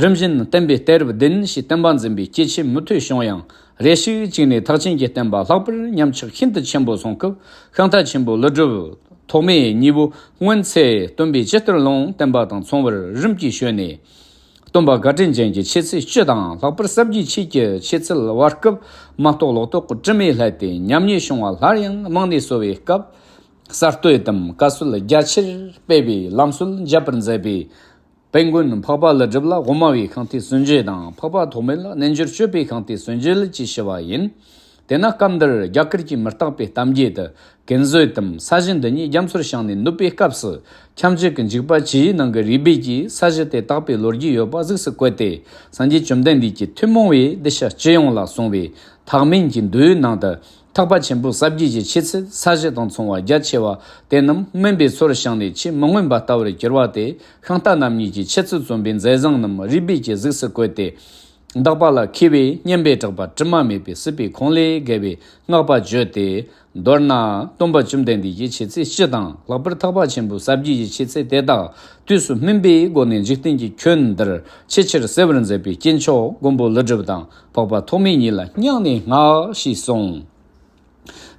རིམ་བཞིན་བསྟན་པའི་གཏེར་བདུན་ཞེས་བསྟན་པ་འཛིན་པའི་སྐྱེས་ཆེན་མུ་མཐུད་བྱུང་ཡང་། རེ་ཞིག་ཅིག་ནས་ཐེག་ཆེན་གྱི་བསྟན་པ་ལྷག་པར་ཉམས་ཆག་ཤིན་ཏུ་ཆེན་པོ་སོང་སྐབས། ཤིང་རྟ་ཆེན་པོ་ཀླུ་སྒྲུབ་ཐོགས་མེད་གཉིས་པོ་སྔོན་ཚེ་སྟོན་པས་ཇི་ལྟར་ལུང་བསྟན་པ་དང་མཚུངས་པར་རིམ་གྱིས་བྱོན་ནས། སྟོན་པ་བཀའ་དྲིན་ཅན་གྱི་ཆོས་ཚུལ་སྤྱི་དང་ལྷག་པར་ཟབ་རྒྱས་ཆོས་ཀྱི་ཆོས་ཚུལ་བར་སྐབས་མ་གཏོགས་ལོག་རྟོག་གི་དྲི་མས་བསླད་དེ་ཉམས་ཉེས་བྱུང་བ་སླར་ཡང་རྨང་ནས་གསོ་བའི་སྐབས། གསར་གཏོད་དམ་བཀའ་སྲོལ་རྒྱ་ཆེར་སྤེལ་བའི་ལམ་སྲོལ་འཇགས་པར་མཛད་པའི་དཔལ་མགོན་འཕགས་པ་ཀླུ་སྒྲུབ་ལ་དབུ་མ་པའི་ཤིང་རྟའི་སྲོལ་འབྱེད་དང་། འཕགས་པ་ཐོགས་མེད་ལ་རྣལ་འབྱོར་སྤྱོད་པའི་ཤིང་རྟའི་སྲོལ་འབྱེད་ཅེས་ཞུ་བ་ཡིན། དེས་ན་སྐབས་འདིར་རྒྱ་གར་གྱི་མུ་སྟེགས་པའི་གཏམ་རྒྱུད་དུ། གན་ཟོད་དམ་ས་གཞི་འདི་ཉིད་རྒྱ་མཚོར་བྱིངས་ནས་ནུབ་པའི་སྐབས་སུ། ཁྱབ་འཇུག་གི་འཇུག་པ་ཆུའི་ནང་གི་རུས་སྦལ་གྱིས་ས་གཞི་དེ་བཏེགས་པའི་ལོ་རྒྱུས་ཡོད་པ་གཟུགས་སུ་བཀོད་དེ། སངས་རྒྱས་བཅོམ་ལྡན་འདས་ཀྱི་ཐུན་མོང་བའི་གདུལ་བྱ་སྤྱི་ཡོངས་ལ་གསུངས་པའི་ཐེག་དམན་གྱི་མདོའི་ནང་དུ། ཐེག་པ་ཆེན་པོ་ཟབ་རྒྱས་ཀྱི་ཆོས་ཚུལ་ས་གཞི་དང་མཚུངས་པ་རྒྱ་ཆེ་བ་དེ་རྣམས་སྨིན་པའི་མཚོར་བྱིངས་ནས་ཆུ་མི་མངོན་པ་ལྟ་བུར་གྱུར་པ་དེ། ཤིང་རྟ་རྣམ་གཉིས་ཀྱི་འཆད་རྩོད་རྩོམ་པའི་མཛད་བཟང་རྣམས་རུས་སྦལ་གྱི་གཟུགས་སུ་བཀོད་དེ། འདག་པ་ལ་མཁས་པས་སྙན་པའི་གྲགས་པ་དྲི་མ་མེད་པའི་སྲིད་པའི་ཁོང་ལས་བརྒལ་བའི་བསྔགས་པ་བརྗོད་དེ། མདོར་ན་སྟོན་པ་བཅོམ་ལྡན་འདས་ཀྱི་ཆོས་ཚུལ་སྤྱི་དང་ལྷག་པར་ཐེག་པ་ཆེན་པོའི་ཟབ་རྒྱས་ཀྱི་ཆོས་ཚུལ་དེ་དག་དུས་སུ་སྨིན་པའི་སྒོ་ནས་འཇིག་རྟེན་གྱི་ཁྱོན་འདིར་ཆེས་ཆེར་གསལ་བར་མཛད་པའི་སྐྱེས་མཆོག་མགོན་པོ་ཀླུ་སྒྲུབ་དང་འཕགས་པ་ཐོགས་མེད་གཉིས་ལ་སྙིང་ནས་བསྔགས་ཞེས་གསུངས།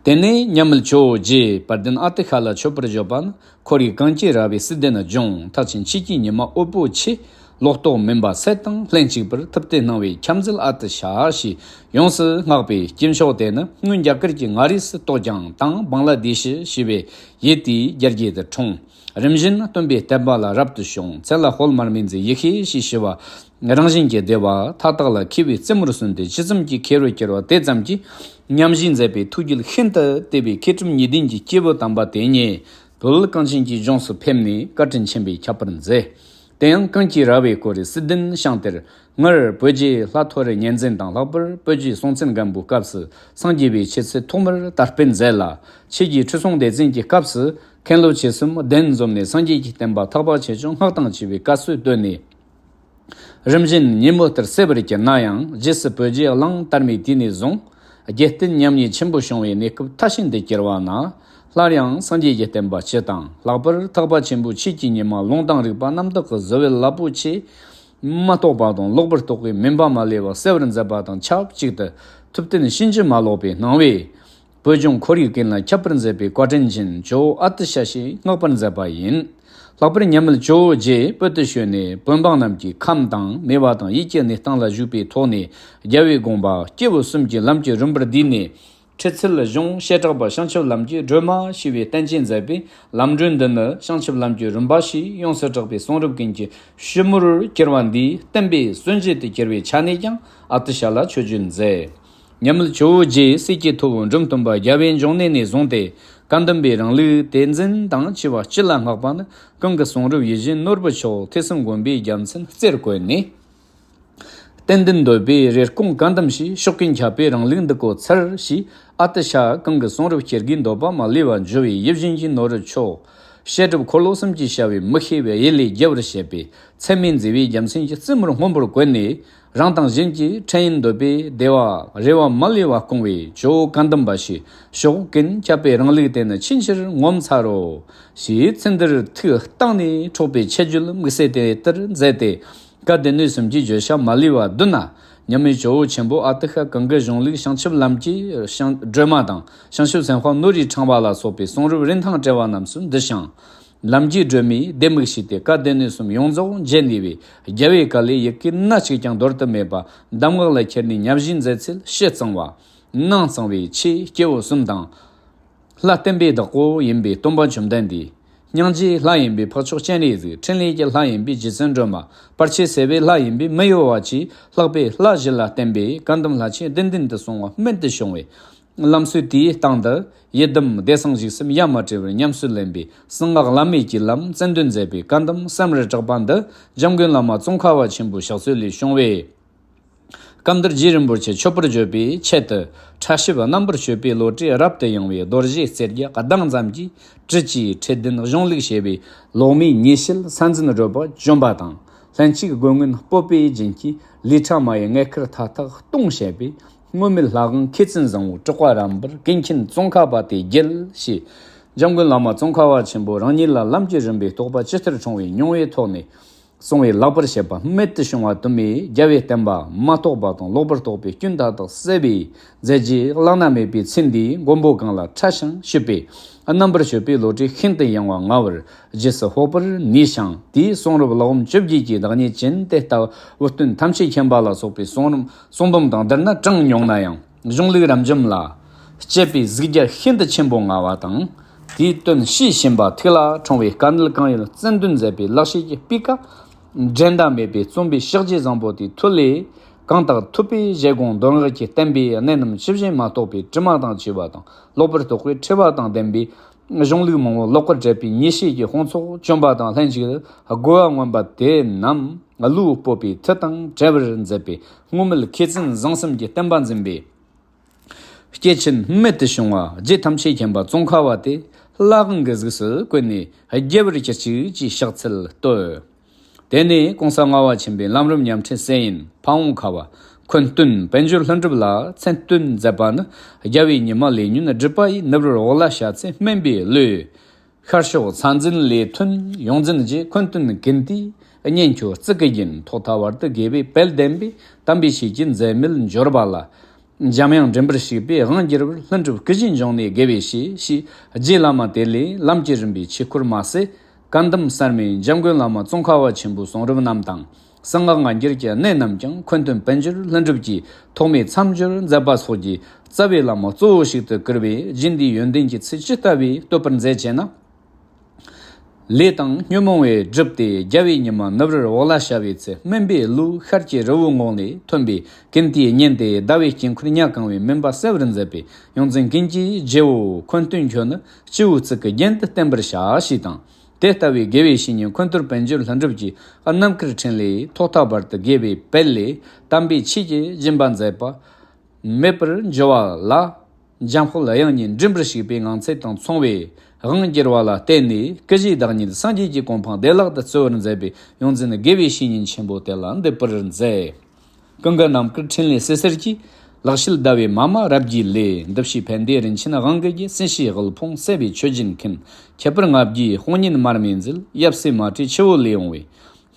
དེ་ནས་མཉམ་མེད་ཇོ་བོ་རྗེས་དཔལ་ལྡན་ཨ་ཏི་ཤ་ལ་མཆོད་པར་བརྗོད་པ་ནི། ཁོར་ཡུག་གངས་ཀྱི་ར་བས་བསིལ་ལྡན་ལྗོངས། ཐེག་ཆེན་ཆོས་ཀྱི་ཉི་མ་འོད་པོ་ཆེ། ལོག་རྟོག་མུན་པ་སེལ་དང་ལྷན་ཅིག་པར། ཐུབ་བསྟན་སྣང་བའི་ཁྱབ་མཛད་ཨ་ཏི་ཤ་ཞེས་ཡོངས་སུ་བསྔགས་པའི་སྐྱེས་མཆོག་དེ་ནི། སྔོན་རྒྱ་གར་གྱི་མངའ་རིས་སུ་གཏོགས་ཀྱང་། དེང་བང་ལ་དེ་ཤི་ཞེས་པའི་ཡུལ་དེའི་རྒྱལ་རྒྱུད་དུ་འཁྲུངས། རིམ་བཞིན་སྟོན་པའི་བསྟན་པ་ལ་རབ་ཏུ་བྱུང་། མཚན་ལ་དཔལ་མར་མེ་མཛད་ཡེ་ཤེས་ཞེས་ཞུ་བ། རང་བཞིན་གྱི་བདེ་བ་མཐའ་དག་ལ་མཁས་པའི་རྩེ་མོར་སོན་ཏེ་ཇི་ཙམ་གྱིས་མཁས་རུ་གྱུར་པ་དེ་ཙམ་གྱིས། ཉམས་བཞེས་མཛད་པའི་ཐུགས་རྒྱུད་ཤིན་ཏུ་དད་པའི་མཁས་གྲུབ་གཉིས་ལྡན་གྱི་སྐྱེས་བུ་དམ་པ་དེ་ཉིད་བོད་གངས་ཅན་གྱི་ལྗོངས་སུ་ཕེབས་ནས་བཀའ་དྲིན་ཆེན་པོས་ཁྱབ་པར་མཛད། དེ་ཡང་གངས་ཀྱི་ར་བས་བསྐོར་བའི་བསིལ་ལྡན་ཤིང་རྟར། སྔར་བོད་རྗེ་ལྷ་ཐོ་རི་གཉན་བཙན་དང་ལྷག་པར་བོད་རྗེ་སྲོང་བཙན་སྒམ་པོའི་སྐབས་སུ་སངས་རྒྱས་པའི་ཆོས་ཚུལ་ཐོག་མར་དར་སྤེལ་མཛད་ལ། ཆོས་རྗེ་ཁྲི་སྲོང་ལྡེ་བཙན་གྱི་སྐབས་སུ་མཁན་སློབ་ཆོས་གསུམ་གདན་འཛོམས་ནས་སངས་རྒྱས་ཀྱི་བསྟན་པ་ཐེག་པ་ཆེ་ཆུང་སྔགས་དང་བཅས་པའི་བཀའ་སྲོལ་བཏོད་ནས། རིམ་བཞིན་ཉིན་མོ་ལྟར་གསལ་བར་གྱུར་ན་ཡང་། རྗེས་སུ་བོད་རྗེ་གླང་དར་མའི་དུས་ནས་བཟུང་རྒྱལ་བསྟན་ཉམས་ཉེས་ཆེན་པོ་བྱུང་བའི་གནས་སྐབས་མཐའ་ཕྱིན་དུ་གྱུར་པ་ན། སླར་ཡང་སངས་རྒྱས་ཀྱི་བསྟན་པ་སྤྱི་དང་ལྷག་པར་ཐེག་པ་ཆེན་པོའི་ཆོས་ཀྱི་ཉི་མ་ལུང་དང་རིགས་པ་རྣམ་དག་གི་བཟོ་བོའི་རླབས་པོ་ཆེ། མ་རྟོགས་པ་དང་ལོག་པར་རྟོག་པའི་མུན་པ་མ་ལུས་པ་སེལ་བར་མཛད་པ་དང་ཆབས་ཅིག་ཏུ། ཐུབ་བསྟན་གཤིན་རྗེ་མ་ལོག་པའི་སྣང་བས། བོད་ལྗོངས་ཁོར་ཡུག་ཀུན་ལ་ཁྱབ་པར་མཛད་པའི་བཀའ་དྲིན་ཅན་ཇོ་བོ་ཨ་ཏི་ཤ་ཞེས་བསྔགས་པར་མཛད་པ་ཡིན། ལྷག་པར་མཉམ་མེད་ཇོ་བོ་རྗེས་བོད་དུ་བྱོན་ནས་བོད་འབངས་རྣམས་ཀྱི་ཁམས་དང་མོས་པ་དང་ཡིད་ཀྱི་གནས་སྟངས་ལ་བཞུགས་པའི་ཐོག་ནས། རྒྱལ་བའི་དགོངས་པ་སྐྱེས་བུ་གསུམ་གྱི་ལམ་གྱི་རིམ་པར་བསྡུས་ནས། ཁྲིད་ཚུལ་གཞུང་བཤད་གྲགས་པ་བྱང་ཆུབ་ལམ་གྱི་སྒྲོན་མ་ཞེས་པའི་བསྟན་བཅོས་མཛད་པས། ལམ་སྒྲོན་འདི་ནི་བྱང་ཆུབ་ལམ་གྱི་རིམ་པ་ཞེས་ཡོངས་སུ་གྲགས་པའི་གསུང་རབ་ཀུན་གྱི་ཕྱི་མོར་གྱུར་པ་འདིའི་བསྟན་པའི་སྲོལ་འབྱེད་དུ་གྱུར་པའི་ཆ་ནས་ཀྱང་ཨ་ཏི་ཤ་ལ་མཆོད་བརྗོད་མཛད། མཉམ་མེད་ཇོ་བོ་རྗེའི་སྲས་ཀྱི་ཐུ་བོ་འབྲོམ་སྟོན་པ་རྒྱལ་བའི་འབྱུང་གནས་ནས་བཟུང་སྟེ། བཀའ་གདམས་པའི་རིང་ལུགས་དེ་འཛིན་དང་བཅས་པ་སྤྱི་ལ་བསྔགས་པ་ནི། གང་གི་གསུང་རབ་ཡིད་བཞིན་ནོར་བུ་མཆོག་ཐོས་བསམ་སྒོམ་པའི་རྒྱལ་མཚན་རྩེར་བཀོད་ནས། བསྟན་འདི་འདོད་པའི་རེ་སྐོང་བཀའ་གདམས་ཞེས། ཕྱོགས་ཀུན་ཁྱབ་པའི་རིང་ལུགས་འདི་གོ་ཚར་ཞེས། ཨ་ཏི་ཤ་གང་གི་གསུང་རབ་སྐྱེ་རྒུའི་འདོད་པ་མ་ལུས་པ་འཇོ་བའི་ཡིད་བཞིན་གྱི་ནོར་བུ་མཆོག་བཤད་སྒྲུབ་འཁོར་ལོ་གསུམ་གྱི་བྱ་བའི་མི་ཤེས་པའི་གཡུལ་ལས་རྒྱལ་བར་བྱེད་པའི་ཚད་མེད་མཛེས་པའི་རྒྱལ་མཚན་གྱི་རྩེ་མོར་མངོན་པར་བཀོད་ནས། རང་དང་གཞན་གྱི་འཕྲལ་ཡུན་འདོད་པའི་བདེ་བ་རེ་བ་མ་ལུས་པ་སྐོང་བའི་ཇོ་བོ་བཀའ་གདམས་པ་ཞེས། ཕྱོགས་ཀུན་ཁྱབ་པའི་རིང་ལུགས་དེ་ནི་ཆེས་ཆེར་ངོ་མཚར་རོ། ཞེས་ཚིག་འདིར་ཐུགས་གཏིང་ནས་འཕྲོག་པའི་ཆེ་བརྗོད་དམིགས་བསལ་དེ་ལྟར་མཛད་དེ། བཀའ་སྡེ་སྣོད་གསུམ་གྱི་བརྗོད་བྱ་མ་ལུས་པ་བསྡུ་ན། མཉམ་མེད་ཇོ་བོ་ཆེན་པོ་ཨ་ཏི་ཤ་གང་གི་གཞུང་ལུགས་བྱང་ཆུབ་ལམ་གྱི་བྱང་སྒྲོན་མ་དང་། བྱང་ཆུབ་སེམས་དཔའ་ནོར་བུའི་ཕྲེང་བ་ལ་སོགས་པའི་གསུང་རབ་རིན་ཐང་བྲལ་བ་རྣམས་སུ་འདུ་ཞིང་། ལམ་གྱི་སྒྲོན་མེས་ལྡེ་མིག་ཕྱེས་ཏེ་བཀའ་སྡེ་སྣོད་གསུམ་ཡོངས་རྫོགས་འབྱེད་ནུས་པའི་རྒྱལ་བའི་བཀའ་ལས་ཡི་གེ་སྣ་གཅིག་ཀྱང་འདོར་དུ་མེད་པ་གདམས་ངག་ལ་ཁྱེར་ནས་ཉམས་བཞེས་མཛད་ཚུལ་ཕྱི་གཙང་བ། ནང་གཙང་བའི་ཆོས་སྐྱེས་བུ་གསུམ་དང་། ལྷ་བསྟན་པའི་བདག་པོ་ཡིན་པའི་སྟོན་པ་བཅོམ་ལྡན་འདས། སྙིང་རྗེའི་ལྷ་ཡིན་པའི་འཕགས་མཆོག་སྤྱན་རས་གཟིགས། འཕྲིན་ལས་ཀྱི་ལྷ་ཡིན་པའི་རྗེ་བཙུན་སྒྲོལ་མ། བར་ཆད་སེལ་བའི་ལྷ་ཡིན་པའི་མི་གཡོ་བ་བཅས་ལྷག་པའི་ལྷ་བཞི་ལ་བརྟེན་པའི་བཀའ་གདམས་ལྷ་ཆོས་བདུན་ལྡན་དུ་སོང་བ་སྨིན་དུ་བྱུང་བས། ལམ་སྲོལ་དེའི་སྟེང་དུ་ཡི་དམ་བདེ་གསང་བཞུགས་གསུམ་ཡ་མ་བྲལ་བར་ཉམས་སུ་ལེན་པའི་གསང་སྔགས་བླ་མེད་ཀྱི་ལམ་རྩལ་འདོན་མཛད་པའི་བཀའ་གདམས་གསང་བར་གྲགས་པ་འདི་འཇམ་མགོན་བླ་མ་ཙོང་ཁ་པ་ཆེན་པོའི་ཕྱག་སྲོལ་ལས་བྱུང་བས། སྐབས་འདིར་རྗེ་རིན་པོ་ཆེ་མཆོད་པར་བརྗོད་པའི་ཆེད་དུ་ཕྲ་ཞིབ་རྣམ་པར་དཔྱོད་པའི་བློ་གྲོས་རབ་ཏུ་ཡངས་པའི་རྡོ་རྗེ་རྩེ་རྒྱ་གདངས་ཙམ་གྱིས་བྲི་བཅས་ཁྲིད་ལྡན་གཞུང་ལུགས་ཞེས་པའི་ལོག་མེད་ཉེས་བཤད་ས་འཛིན་བགྲོད་པ་བཅོམ་པ་དང་། ལྷན་ཅིག་སྒོ་ངོན་སྤོབས་པའི་རྒྱན་གྱིས་ལི་ཁྲ་མ་ཡི་མངལ་ཁུར་མཐའ་དག་སྟོང་བྱས་པའི་སྔོན་མེད་ལྷ་དབང་མཁས་བཙུན་བཟང་པོ་གྲགས་པ་རམ་པར་ཀུན་མཁྱེན་ཙོང་ཁ་པ་དེ་རྒྱལ་ཞེས། འཇམ་མགོན་བླ་མ་ཙོང་ཁ་པ་ཆེན་པོ་རང་ཉིད་ལ་ལམ་གྱི་རིམ་པའི་རྟོགས་པ་ཇི་ལྟར་འཁྲུངས་པའི་མྱོང་བའི་ཐོག་ནས། གསུངས་པས་ལེགས་པར་བཤད་པ་རྨད་དུ་བྱུང་བ་དུ་མས་རྒྱལ་བའི་བསྟན་པ་མ་རྟོགས་པ་དང་ལོག་པར་རྟོགས་པའི་སྐྱོན་མཐའ་དག་བསལ་བའི་མཛད་རྗེས་བླ་ན་མེད་པའི་ཚེ་འདིའི་མགོན་པོ་གང་ལ་ཕྲ་ཞིང་ཞིབ་པའི་རྣམ་པར་དཔྱོད་པའི་བློ་གྲོས་ཤིན་ཏུ་ཡངས་པ་ལྔ་བར་རྗེས་སུ་དཔོག་པར་ནུས་ཤིང་། དེའི་གསུང་རབ་ཀློག་འམ་བཅོ་བརྒྱད་ཀྱི་བདག་ཉིད་ཅན་དེ་ལྟ་བུ་སྟོན་ཐམས་ཅད་མཁྱེན་པ་ལ་སོགས་པའི་གསུང་རབ་གསུང་འབུམ་དང་བསྡུར་ན་གྲངས་ཉུང་ན་ཡང་། གཞུང་ལུགས་རབ་འབྱམས་ལ་དཔྱད་པའི་གཟིགས་རྒྱ་ཤིན་ཏུ་ཆེན་པོ་མངའ་བ་དང་། དེའི་དོན་ཤེས་བཞིན་པ་ཐུགས་ལ་འཁྲུངས་པའི་དཀའ་གནད་གང་ཡོད་རྩལ་འདོན་མཛད་པའི་ལེགས་བཤད་ཀྱི་སྤུས་ཀ་འགྲན་ཟླ་མེད་པའི་རྩོམ་པའི་ཕྱག་རྗེས་བཟང་པོ་དེའི་མཐུ་ལས། གང་དག་ཐུབ་པའི་བཞེད་དགོངས་མདོ་སྔགས་ཀྱི་བསྟན་པའི་གནད་རྣམས་ཇི་བཞིན་མ་རྟོགས་པའི་དྲི་མ་དང་བཅས་པ་དང་ལོག་པར་རྟོག་པའི་འཁྲུལ་པ་དང་ལྡན་པའི་གཞུང་ལུགས་མང་པོ་ལོག་པར་འགྲེལ་པའི་ཉེས་བཤད་ཀྱི་དཔུང་ཚོགས་བཅོམ་པ་དང་ལྷན་ཅིག་ཏུ་རྒོལ་བ་མངོན་པ་དེ་རྣམས་བློས་སྤོབས་པའི་མཐུ་དང་བྲལ་བར་མཛད་པའི་སྔོན་མེད་མཁས་བཙུན་བཟང་གསུམ་གྱི་བསྟན་པ་འཛིན་པའི་སྐྱེས་ཆེན་རྨད་དུ་བྱུང་བ་རྗེ་ཐམས་ཅད་མཁྱེན་པ་ཙོང་ཁ་བ་དེ་བླ་དབང་གི་གཟུགས་སུ་བཀོད་ནས་རྒྱལ་བར་གྱུར་ཅིག་ཅེས་ཕྱག་འཚལ་བསྟོད། དེ་ནས་གོང་ས་ལྔ་པ་ཆེན་པོའི་ལམ་རིམ་ཉམས་ཁྲིད་གསན་ཡུལ་ཕ་བོང་ཁ་བ་འཁོན་སྟོན་དཔལ་འབྱོར་ལྷུན་གྲུབ་ལ་མཚན་བསྟོད་མཛད་པ་ནི། རྒྱལ་བའི་ཉི་མ་ལས་ཉོན་སྒྲིབ་པ་ཡི། ནུབ་རིར་འོག་ལ་ཤ་ཚའི་སྨན་པའི་བློས། ཤར་ཕྱོགས་ས་འཛིན་ལས་ཐོན་ཡོངས་འཛིན་རྗེ་འཁོན་སྟོན་ཀུན་ཏུའི་གཉེན་ཁྱོད་གཙུག་གི་རྒྱན། ཐོག་མཐའ་བར་དུ་དགེ་བའི་དཔལ་ལྡན་པའི། དམ་པའི་ཆོས་ཀྱི་མཛད་མིར་འབྱོར་པ་ལ། འཇམ་དབྱངས་མགྲིན་པར་ཞུགས་པའི་དབང་བསྒྱུར་བར། ལྷུན་གྲུབ་སྐུ་བཞིའི་འབྱུང་གནས་དགེ་བའི་བཤེས། ཞེས་རྗེ་བླ་མ་དེ་ལས་ལམ་གྱི་རིམ་པའི་ཆོས་སྐོར་མ་ཟད། བཀའ་གདམས་གསར་མའི་འཇམ་མགོན་བླ་མ་ཙོང་ཁ་བ་ཆེན་པོའི་གསུང་རབ་རྣམས་དང་། གསང་སྔགས་སྔ་འགྱུར་གྱི་གནད་རྣམས་ཀྱང་འཁོན་སྟོན་དཔལ་འབྱོར་ལྷུན་གྲུབ་ཀྱིས་ཐོག་མའི་མཚམས་སྦྱོར་མཛད་པ་སོགས་ཀྱི་རྩ་བའི་བླ་མ་གཙོ་བོ་ཞིག་ཏུ་བཀུར་བས། རྗེ་འདིའི་ཡོན་ཏན་གྱི་ཚུལ་ཇི་ལྟ་བུས་བསྟོད་པར་མཛད་ཅེ་ན། ལས་དང་ཉོན་མོངས་པས་བསྒྲིབས་ཏེ་རྒྱལ་བའི་ཉི་མ་ནུབ་རིར་འོག་ལ་ཤར་བའི་ཚེ། སྨན་པའི་བློའི་ཤར་གྱི་རི་བོའི་ངོགས་ནས་ཐོན་པའི་ཀུན་དའི་གཉེན་དེ་ཟླ་བའི་དཀྱིལ་འཁོར་ཉ་གང་བའི་མུན་པ་སེལ་བར་མཛད་པའི་ཡོངས་འཛིན་ཀུན་གྱི་རྗེ་བོ་འཁོན་སྟོན་ཁྱོད་ནི་སྤྱི་བོའི་གཙུག་གི་རྒྱན་དུ་བརྟན་པར་བྱ། ཞེས་དང་། དེ་ལྟ་བུའི་དགེ་བའི་བཤེས་གཉེན་འཁོན་སྟོན་དཔལ་འབྱོར་ལྷུན་གྲུབ་ཀྱི་རྣམ་དཀར་འཕྲིན་ལས་ཐོག་མཐའ་བར་དུ་དགེ་བའི་དཔལ་ལས་དམ་པའི་ཆོས་ཀྱི་སྦྱིན་པ་མཛད་པ་མེད་པར་འགྱུར་བ་ལ། འཇམ་དཔལ་དབྱངས་ཉིད་མགྲིན་པར་ཞུགས་པའི་ངང་ཚུལ་དང་མཚུངས་པའི་དབང་བསྒྱུར་བ་ལ་བརྟེན་ནས་སྐུ་བཞིའི་བདག་ཉིད་སངས་རྒྱས་ཀྱི་གོ་འཕང་བདེ་བླག་ཏུ་སྩོལ་བར་མཛད་པའི་ཡོངས་འཛིན་དགེ་བའི་བཤེས་གཉེན་ཆེན་པོ་དེ་ལ་འདུད་པར་མཛད། ཀུན་དགའ་རྣམ་དཀར་འཕྲིན་ལས་བསིལ་ཟེར་གྱིས། ལེགས་བཤད་ཟླ་བའི་མ་མ་རབ་རྒྱས་ལས། འདི་ཕྱིའི་ཕན་བདེ་རིན་ཆེན་དབང་གི་རྒྱལ། སྲིད་ཞིའི་དབུལ་ཕོངས་སེལ་བའི་ཆོས་སྦྱིན་མཁན། ཁྱད་པར་ལྔ་བརྒྱའི་དཔུང་གཉེན་མར་མེ་མཛད། ཡབ་སྲས་མ་བྲོས་ཆུ་བོ་ལས་འོངས་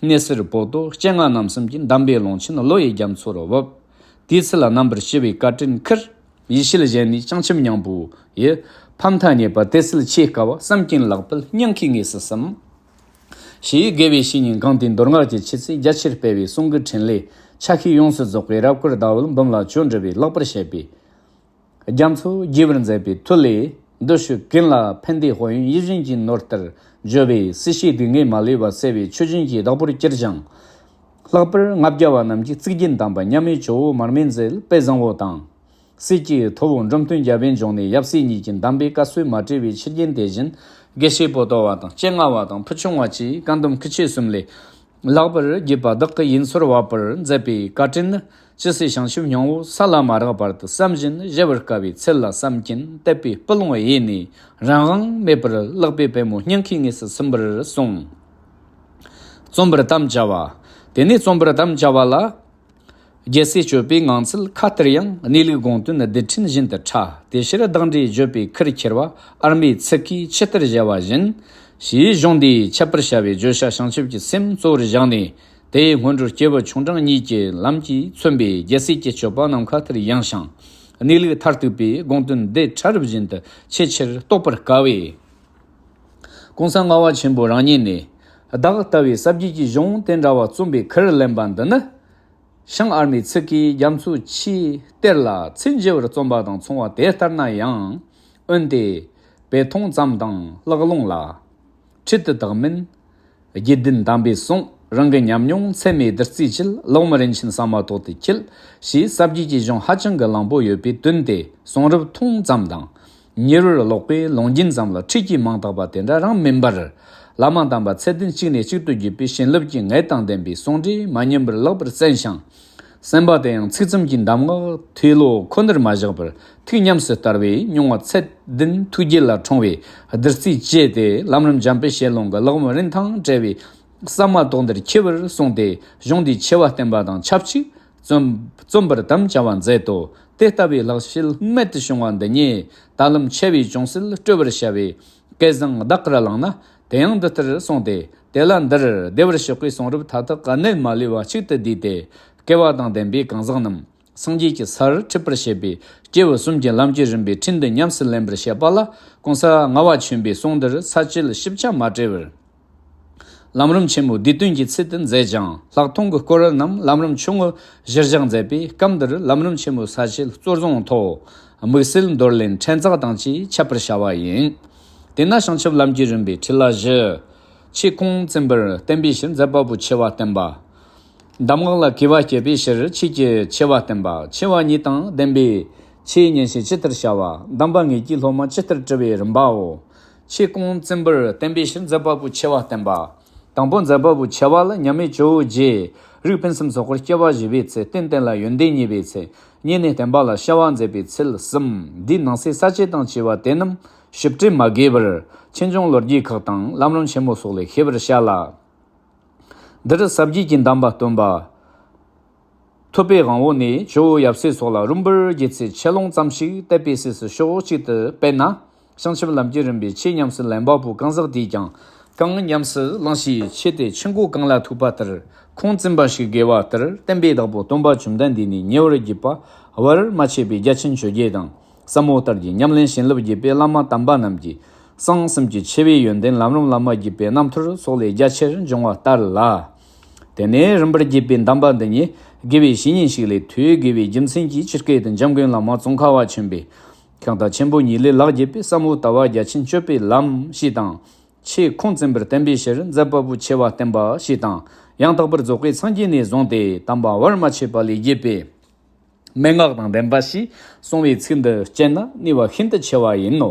པའི། གནས་སར་པོ་ཏོ་སྤྱན་སྔ་རྣམ་གསུམ་གྱི། འདམ་པའི་ཀློང་ཆེན་བློ་ཡི་རྒྱ་མཚོར་བབས། དེའི་ཚུལ་རྣམ་པར་ཞི་བའི་བཀའ་དྲིན་ཁུར། ཡེ་ཤེས་གཞན་ནས་བྱང་ཆུབ་སྙིང་པོ་ཡི། ཕ་མཐའ་རྙེད་པ་དེ་སྲིད་ཆེས་དཀའ་བ། བསམ་གྱིན་ལག་པལ་སྙིང་ཁའི་ངོས་སུ་ཟུམ། ཞེས་དགེ་བའི་བཤེས་གཉེན་གང་དེའི་མདོ་སྔགས་ཀྱི་ཆོས་ཚུལ་རྒྱ་ཆེར་སྤེལ་བའི་གསུང་གི་འཕྲིན་ལས་ཆ་ཤས་ཡོངས་སུ་རྫོགས་པའི་རབ་དཀར་ཟླ་བོ་འབུམ་ལ་བཅུ་འགྲིལ་བའི་ལེགས་པར་བཤད་པའི་རྒྱ་མཚོ་རྒྱས་པར་མཛད་པའི་མཐུ་ལས། འདི་ཕྱོགས་ཀུན་ལ་ཕན་བདེའི་དཔལ་ཡོན་ཡིད་བཞིན་གྱི་ནོར་ལྟར་བརྗོད་པའི་སྲིད་ཞིའི་སྡུག་བསྔལ་མ་ལུས་པ་སེལ་བའི་ཆོས་སྦྱིན་གྱི་བདག་པོར་གྱུར་ཅིང་། ལྷག་པར་ལྔ་བརྒྱ་བ་རྣམས་ཀྱི་གཙུག་རྒྱན་དམ་པ་མཉམ་མེད་ཇོ་བོ་མར་མེ་མཛད་དཔལ་བཟང་པོ་དང་། སྲས་ཀྱི་ཐུ་བོ་འབྲོམ་སྟོན་རྒྱལ་པོའི་འབྱུང་གནས་ཡབ་སྲས་གཉིས་ཀྱི་འདམ་པའི་བཀའ་སྲོལ་མ་བྲལ་བའི་ཆུ་རྒྱུན་དེ་བཞིན་དགེ་བཤེས་པོ་ཏོ་བ་དང་སྤྱན་སྔ་བ་དང་ཕུ་ཆུང་བ་བཅས་བཀའ་གདམས་སྐུ་མཆེད་གསུམ་ལས། ལེགས་པར་བརྒྱུད་པ་བདག་གི་ཡིད་མཚོར་བབས་པར་མཛད་པའི་བཀའ་དྲིན་ནི། ཇི་སྲིད་བྱང་ཆུབ་སྙིང་པོ་ས་ལ་མ་རེག་བར་དུ་བསམ་བཞིན་བཞེད་པར་དཀའ་བའི་ཚུལ་ལ་བསམ་གྱིན་དད་པའི་སྤུ་ལོང་གཡས་ནས་རང་དབང་མེད་པར་ལེགས་པའི་པད་མོ་སྙིང་ཁའི་ངོས་སུ་ཟུམ་པར་གསུངས། རྩོམ་པར་དམ་བཅའ་བ། དེ་ནས་རྩོམ་པར་དམ་བཅའ་བ་ལ། རྒྱལ་སྲས་སྤྱོད་པའི་ངང་ཚུལ་ཁ་ལྟར་ཡང་། གནས་ལུགས་དགོངས་དོན་རྡུལ་ཕྲན་བཞིན་དུ་ཕྲ། དེ་ཕྱིར་བདག་འདྲའི་བརྗོད་པའི་ཁུར་ཁྱེར་བ། ཨར་མའི་ཚིག་གིས་ཇི་ལྟར་བཞེད་པ་བཞིན། ཞེས་གཞུང་འདིའི་འཆད་པར་བྱ་བའི་བརྗོད་བྱ་བྱང་ཆུབ་ཀྱི་སེམས་གཙོ་བོར་བཞག་ནས། དེའི་སྔོན་འགྲོར་སྐྱེས་བུ་ཆུང་འབྲིང་གཉིས་ཀྱི་ལམ་གྱིས་མཚོན་པའི་རྒྱལ་སྲས་ཀྱི་སྤྱོད་པ་རྣམས་ཁ་ལྟར་ཡངས་ཤིང་། གནས་ལུགས་མཐར་ཐུག་པའི་དགོངས་དོན་རྡུལ་ཕྲ་རབ་བཞིན་དུ་ཆེས་ཆེར་རྟོགས་པར་དཀའ་བས། གོང་ས་ལྔ་པ་ཆེན་པོ་རང་ཉིད་ནས་བདག་ལྟ་བུའི་ཟབ་རྒྱས་ཀྱི་གཞུང་དེ་འདྲ་བ་རྩོམ་པའི་ཁུར་ལེན་པ་འདི་ནི། ཤིང་ཨར་མའི་ཚིག་གིས་རྒྱ་མཚོའི་ཆུའི་གཏེར་ལ་ཚིག་འགྱེད་པར་རྩོམ་པ་དང་མཚུངས་པ་དེ་ལྟར་ན་ཡང་། འོན་ཏེ་བེ་ཐོང་ཙམ་དང་ཀློག་ལུང་ལ། འཁྲིད་དུ་བཏགས་མིན། རྒྱུད་ལྡན་དམ་པའི་གསུང་རང་གི་ཉམས་མྱོང་ཚད་མའི་བདུད་རྩིའི་བཅུད་ལོག་མི་རིན་ཆེན་ཟ་མ་ཏོག་ཏུ་འཁྱིལ། ཞེས་ཟབ་རྒྱས་ཀྱི་གཞུང་ཧ་ཅང་གི་བརླིང་པོ་ཡོད་པའི་དོན་དེ་གསུང་རབ་ཐུང་ཙམ་དང་། མྱུར་བར་ཀློག་པའི་ལུང་རྒྱུན་ཙམ་ལ་ཁྲིད་ཀྱིས་མང་དག་པ་དེ་འདྲ་རང་མིན་པར། བླ་མ་དམ་པ་ཚད་ལྡན་གཅིག་ནས་གཅིག་ཏུ་བརྒྱུད་པའི་བྱིན་རླབས་ཀྱི་ངད་དང་ལྡན་པའི་གསུང་སྒྲོས་མ་ཉམས་པར་ལེགས་པར་གསན་ཞིང་། གསན་པ་དེ་ཡང་ཚིག་ཙམ་གྱི་གདམས་ངག་ཐོས་ལོ་ཁོ་ནར་མ་བཞག་པར་ཐུགས་ཉམས་སུ་བསྟར་བས་མྱོང་བ་ཚད་ལྡན་ཐུགས་རྒྱུད་ལ་འཁྲུངས་པའི་བདུད་རྩིའི་བཅུད་དེ་ལམ་རིམ་འཇམ་དཔལ་ཞལ་ལུང་གི་ལེགས་མོ་རིན་ཐང་བྲལ་བའི་ཟ་མ་ཏོག་འདིར་འཁྱིལ་བར་གསུངས་ཏེ། གཞུང་འདིའི་ཆེ་བ་བསྟན་པ་དང་ཆབས་ཅིག་རྩོམ་རྩོམ་པར་དམ་བཅའ་བ་མཛད་དོ། དེ་ལྟ་བུའི་ལེགས་བཤད་རྨད་དུ་བྱུང་བ་འདི་ཉིད་ད་ལམ་འཆད་པའི་ཅུང་ཟད་སྤྲོས་པར་བྱ་བའི་སྐལ་བཟང་བདག་གིར་བླངས་ན། དེ་ཡང་འདི་ལྟར་གསུངས་ཏེ། དེ་ལ་འདིར་བདེ་བར་གཤེགས་པའི་གསུང་རབ་མཐའ་དག་ག་ནས་མ་ལུས་པ་གཅིག་ཏུ་བསྡུས་ཏེ། སྐལ་བ་དང་ལྡན་པའི་གང་ཟག་རྣམས་སངས་རྒྱས་ཀྱི་སར་ཁྲིད་པར་བྱེད་པའི་སྐྱེས་བུ་གསུམ་གྱི་ལམ་གྱི་རིམ་པའི་ཁྲིད་འདི་ཉམས་སུ་ལེན་པར་བྱེད་པ་ལ། གོང་ས་ལྔ་པ་ཆེན་པོའི་གསུང་འདིར་ས་བཅད་ཞིབ་ཆ་མ་བྲིས་པར། ལམ་རིམ་ཆེན་མོའི་བསྡུས་དོན་གྱི་ཚུལ་དུ་མཛད་ཅིང་། ལྷག་མཐོང་གི་སྐོར་རྣམས་ལམ་རིམ་ཆུང་ངུ་གཞིར་བཞག་མཛད་པས། སྐབས་འདིར་ལམ་རིམ་ཆེན་མོའི་ས་བཅད་གཙོར་བཟུང་ཐོག་དམིགས་བསལ་འདོར་ལེན་ཕྲན་ཚེགས་དང་བཅས་འཆད་པར་བྱ་བ་ཡིན། དེས་ན་བྱང་ཆུབ་ལམ་གྱི་རིམ་པའི་ཁྲིད་ལ་བཞི། ཆོས་ཁུངས་བཙུན་པར་བསྟན་པའི་ཕྱིར་མཛད་པ་པོའི་ཆེ་བ་བསྟན་པ། གདམས་ངག་ལ་གུས་པ་བསྐྱེད་པའི་ཕྱིར་ཆོས་ཀྱི་ཆེ་བ་བསྟན་པ། ཆེ་བ་གཉིས་དང་ལྡན་པའི་ཆོས་ཉན་བྱེད་ཇི་ལྟར་བྱ་བ། གདམས་པ་དངོས་ཀྱི་སློབ་མ་ཇི་ལྟར་བཀྲི་བའི་རིམ་པའོ། ཆོས་ཁུངས་བཙུན་པར་བསྟན་པའི་ཕྱིར་མཛད་པ་པོའི་ཆེ་བ་བསྟན་པ། དང་པོ་མཛད་པ་པོའི་ཆེ་བ་ལ་མཉམ་མེད་ཇོ་བོ་རྗེ་རིགས་ཕུན་སུམ་ཚོགས་པར་སྐྱེ་བ་བཞེས་པའི་ཚེ། རྟེན་བརྟེན་ལ་ཡོན་ཏན་བརྙེས་པའི་ཚེ། བརྙེས་ནས་བསྟན་པ་ལ་བྱ་བ་མཛད་པའི་ཚུལ་གསུམ། འདིའི་ནང་གསེས་ས་བཅད་དང་བཅས་པ་དེ་རྣམས་ཞིབ་ཕྲ་མ་དགོས་པར་ཆོས་འབྱུང་ལོ་རྒྱུས་ཁག་དང་ལམ་རིམ་ཆེན་མོ་སོགས་ལས་ཤེས་པར་བྱ་ལ། འདིར་ཟབ་རྒྱས་ཀྱི་གདམས་པ་སྟོན་པ། ཐུབ་པའི་དབང་པོ་ནས་ཇོ་བོ་ཡབ་སྲས་སོགས་ལ་རིམ་པར་བརྒྱུད་ཚེ་ཆེ་ལོང་ཙམ་ཞིག་དད་པའི་སྲས་སུ་ཕྱོགས་གཅིག་ཏུ་སྤེལ་ན། བྱང་ཆུབ་ལམ་གྱི་རིམ་པའི་ཆོས་ཉམས་སུ་ལེན་པ་པོ་གང་ཟག་དེས་ཀྱང་གང་ཉམས་སུ་བླངས་ཤིང་ཆོས་དེ་ཆུ་མགོ་གངས་ལ་ཐུག་པ་ལྟར་ཁུངས་བཙུན་པ་ཞིག་དགོས་པ་ལྟར། བསྟན་པའི་བདག་པོ་སྟོན་པ་བཅོམ་ལྡན་འདས་ནས་ཉེ་བར་བརྒྱུད་པ་བར་མ་ཆད་པའི་རྒྱ་ཆེན་ཆོས་བརྒྱད་དང་། ཟབ་མོ་ལྟར་གྱི་ཉམས་ལེན་བྱིན་རླབས་བརྒྱུད་པའི་བླ་མ་དམ་པ་རྣམས་ཀྱི་གསང་གསུམ་གྱི་ཆེ་བའི་ཡོན་ཏན་ལམ་རིམ་བླ་མ་བརྒྱུད་པའི་རྣམ་ཐར་སོགས་ལས་རྒྱ་ཆེར་འབྱུང་བ་ལྟར་ལ། དེ་ནས་རིམ་པར་བརྒྱུད་པའི་གདམས་པ་འདི་ཉིད་དགེ་བའི་བཤེས་གཉེན་ཞིག་ལས་ཐོས་དགོས་པའི་རྒྱུ་མཚན་གྱིས། ཇི་སྐད་དུ་འཇམ་མགོན་བླ་མ་ཙོང་ཁ་པ་ཆེན་པོས། ཤིང་རྟ་ཆེན་པོ་ཉིད་ལས་ལེགས་བརྒྱུད་པའི་ཟབ་མོ་ལྟ་བ་རྒྱ་ཆེན་སྤྱོད་པའི་ལམ་ཞེས་དང་། ཆོས་ཁུངས་བཙུན་པར་བསྟན་པའི་ཕྱིར་མཛད་པ་པོའི་ཆེ་བ་བསྟན་པ་ཞེས་དང་། ཡང་དག་པར་རྫོགས་པའི་སངས་རྒྱས་ནས་བཟུང་སྟེ་དམ་པ་བར་མ་ཆད་པ་ལས་བརྒྱུད་པའི་མན་ངག་དང་ལྡན་པ་ཞེས་གསུངས་པའི་ཚིག་འདི་དཔྱད་ན་ནུས་པ་ཤིན་ཏུ་ཆེ་བ་ཡིན་ནོ།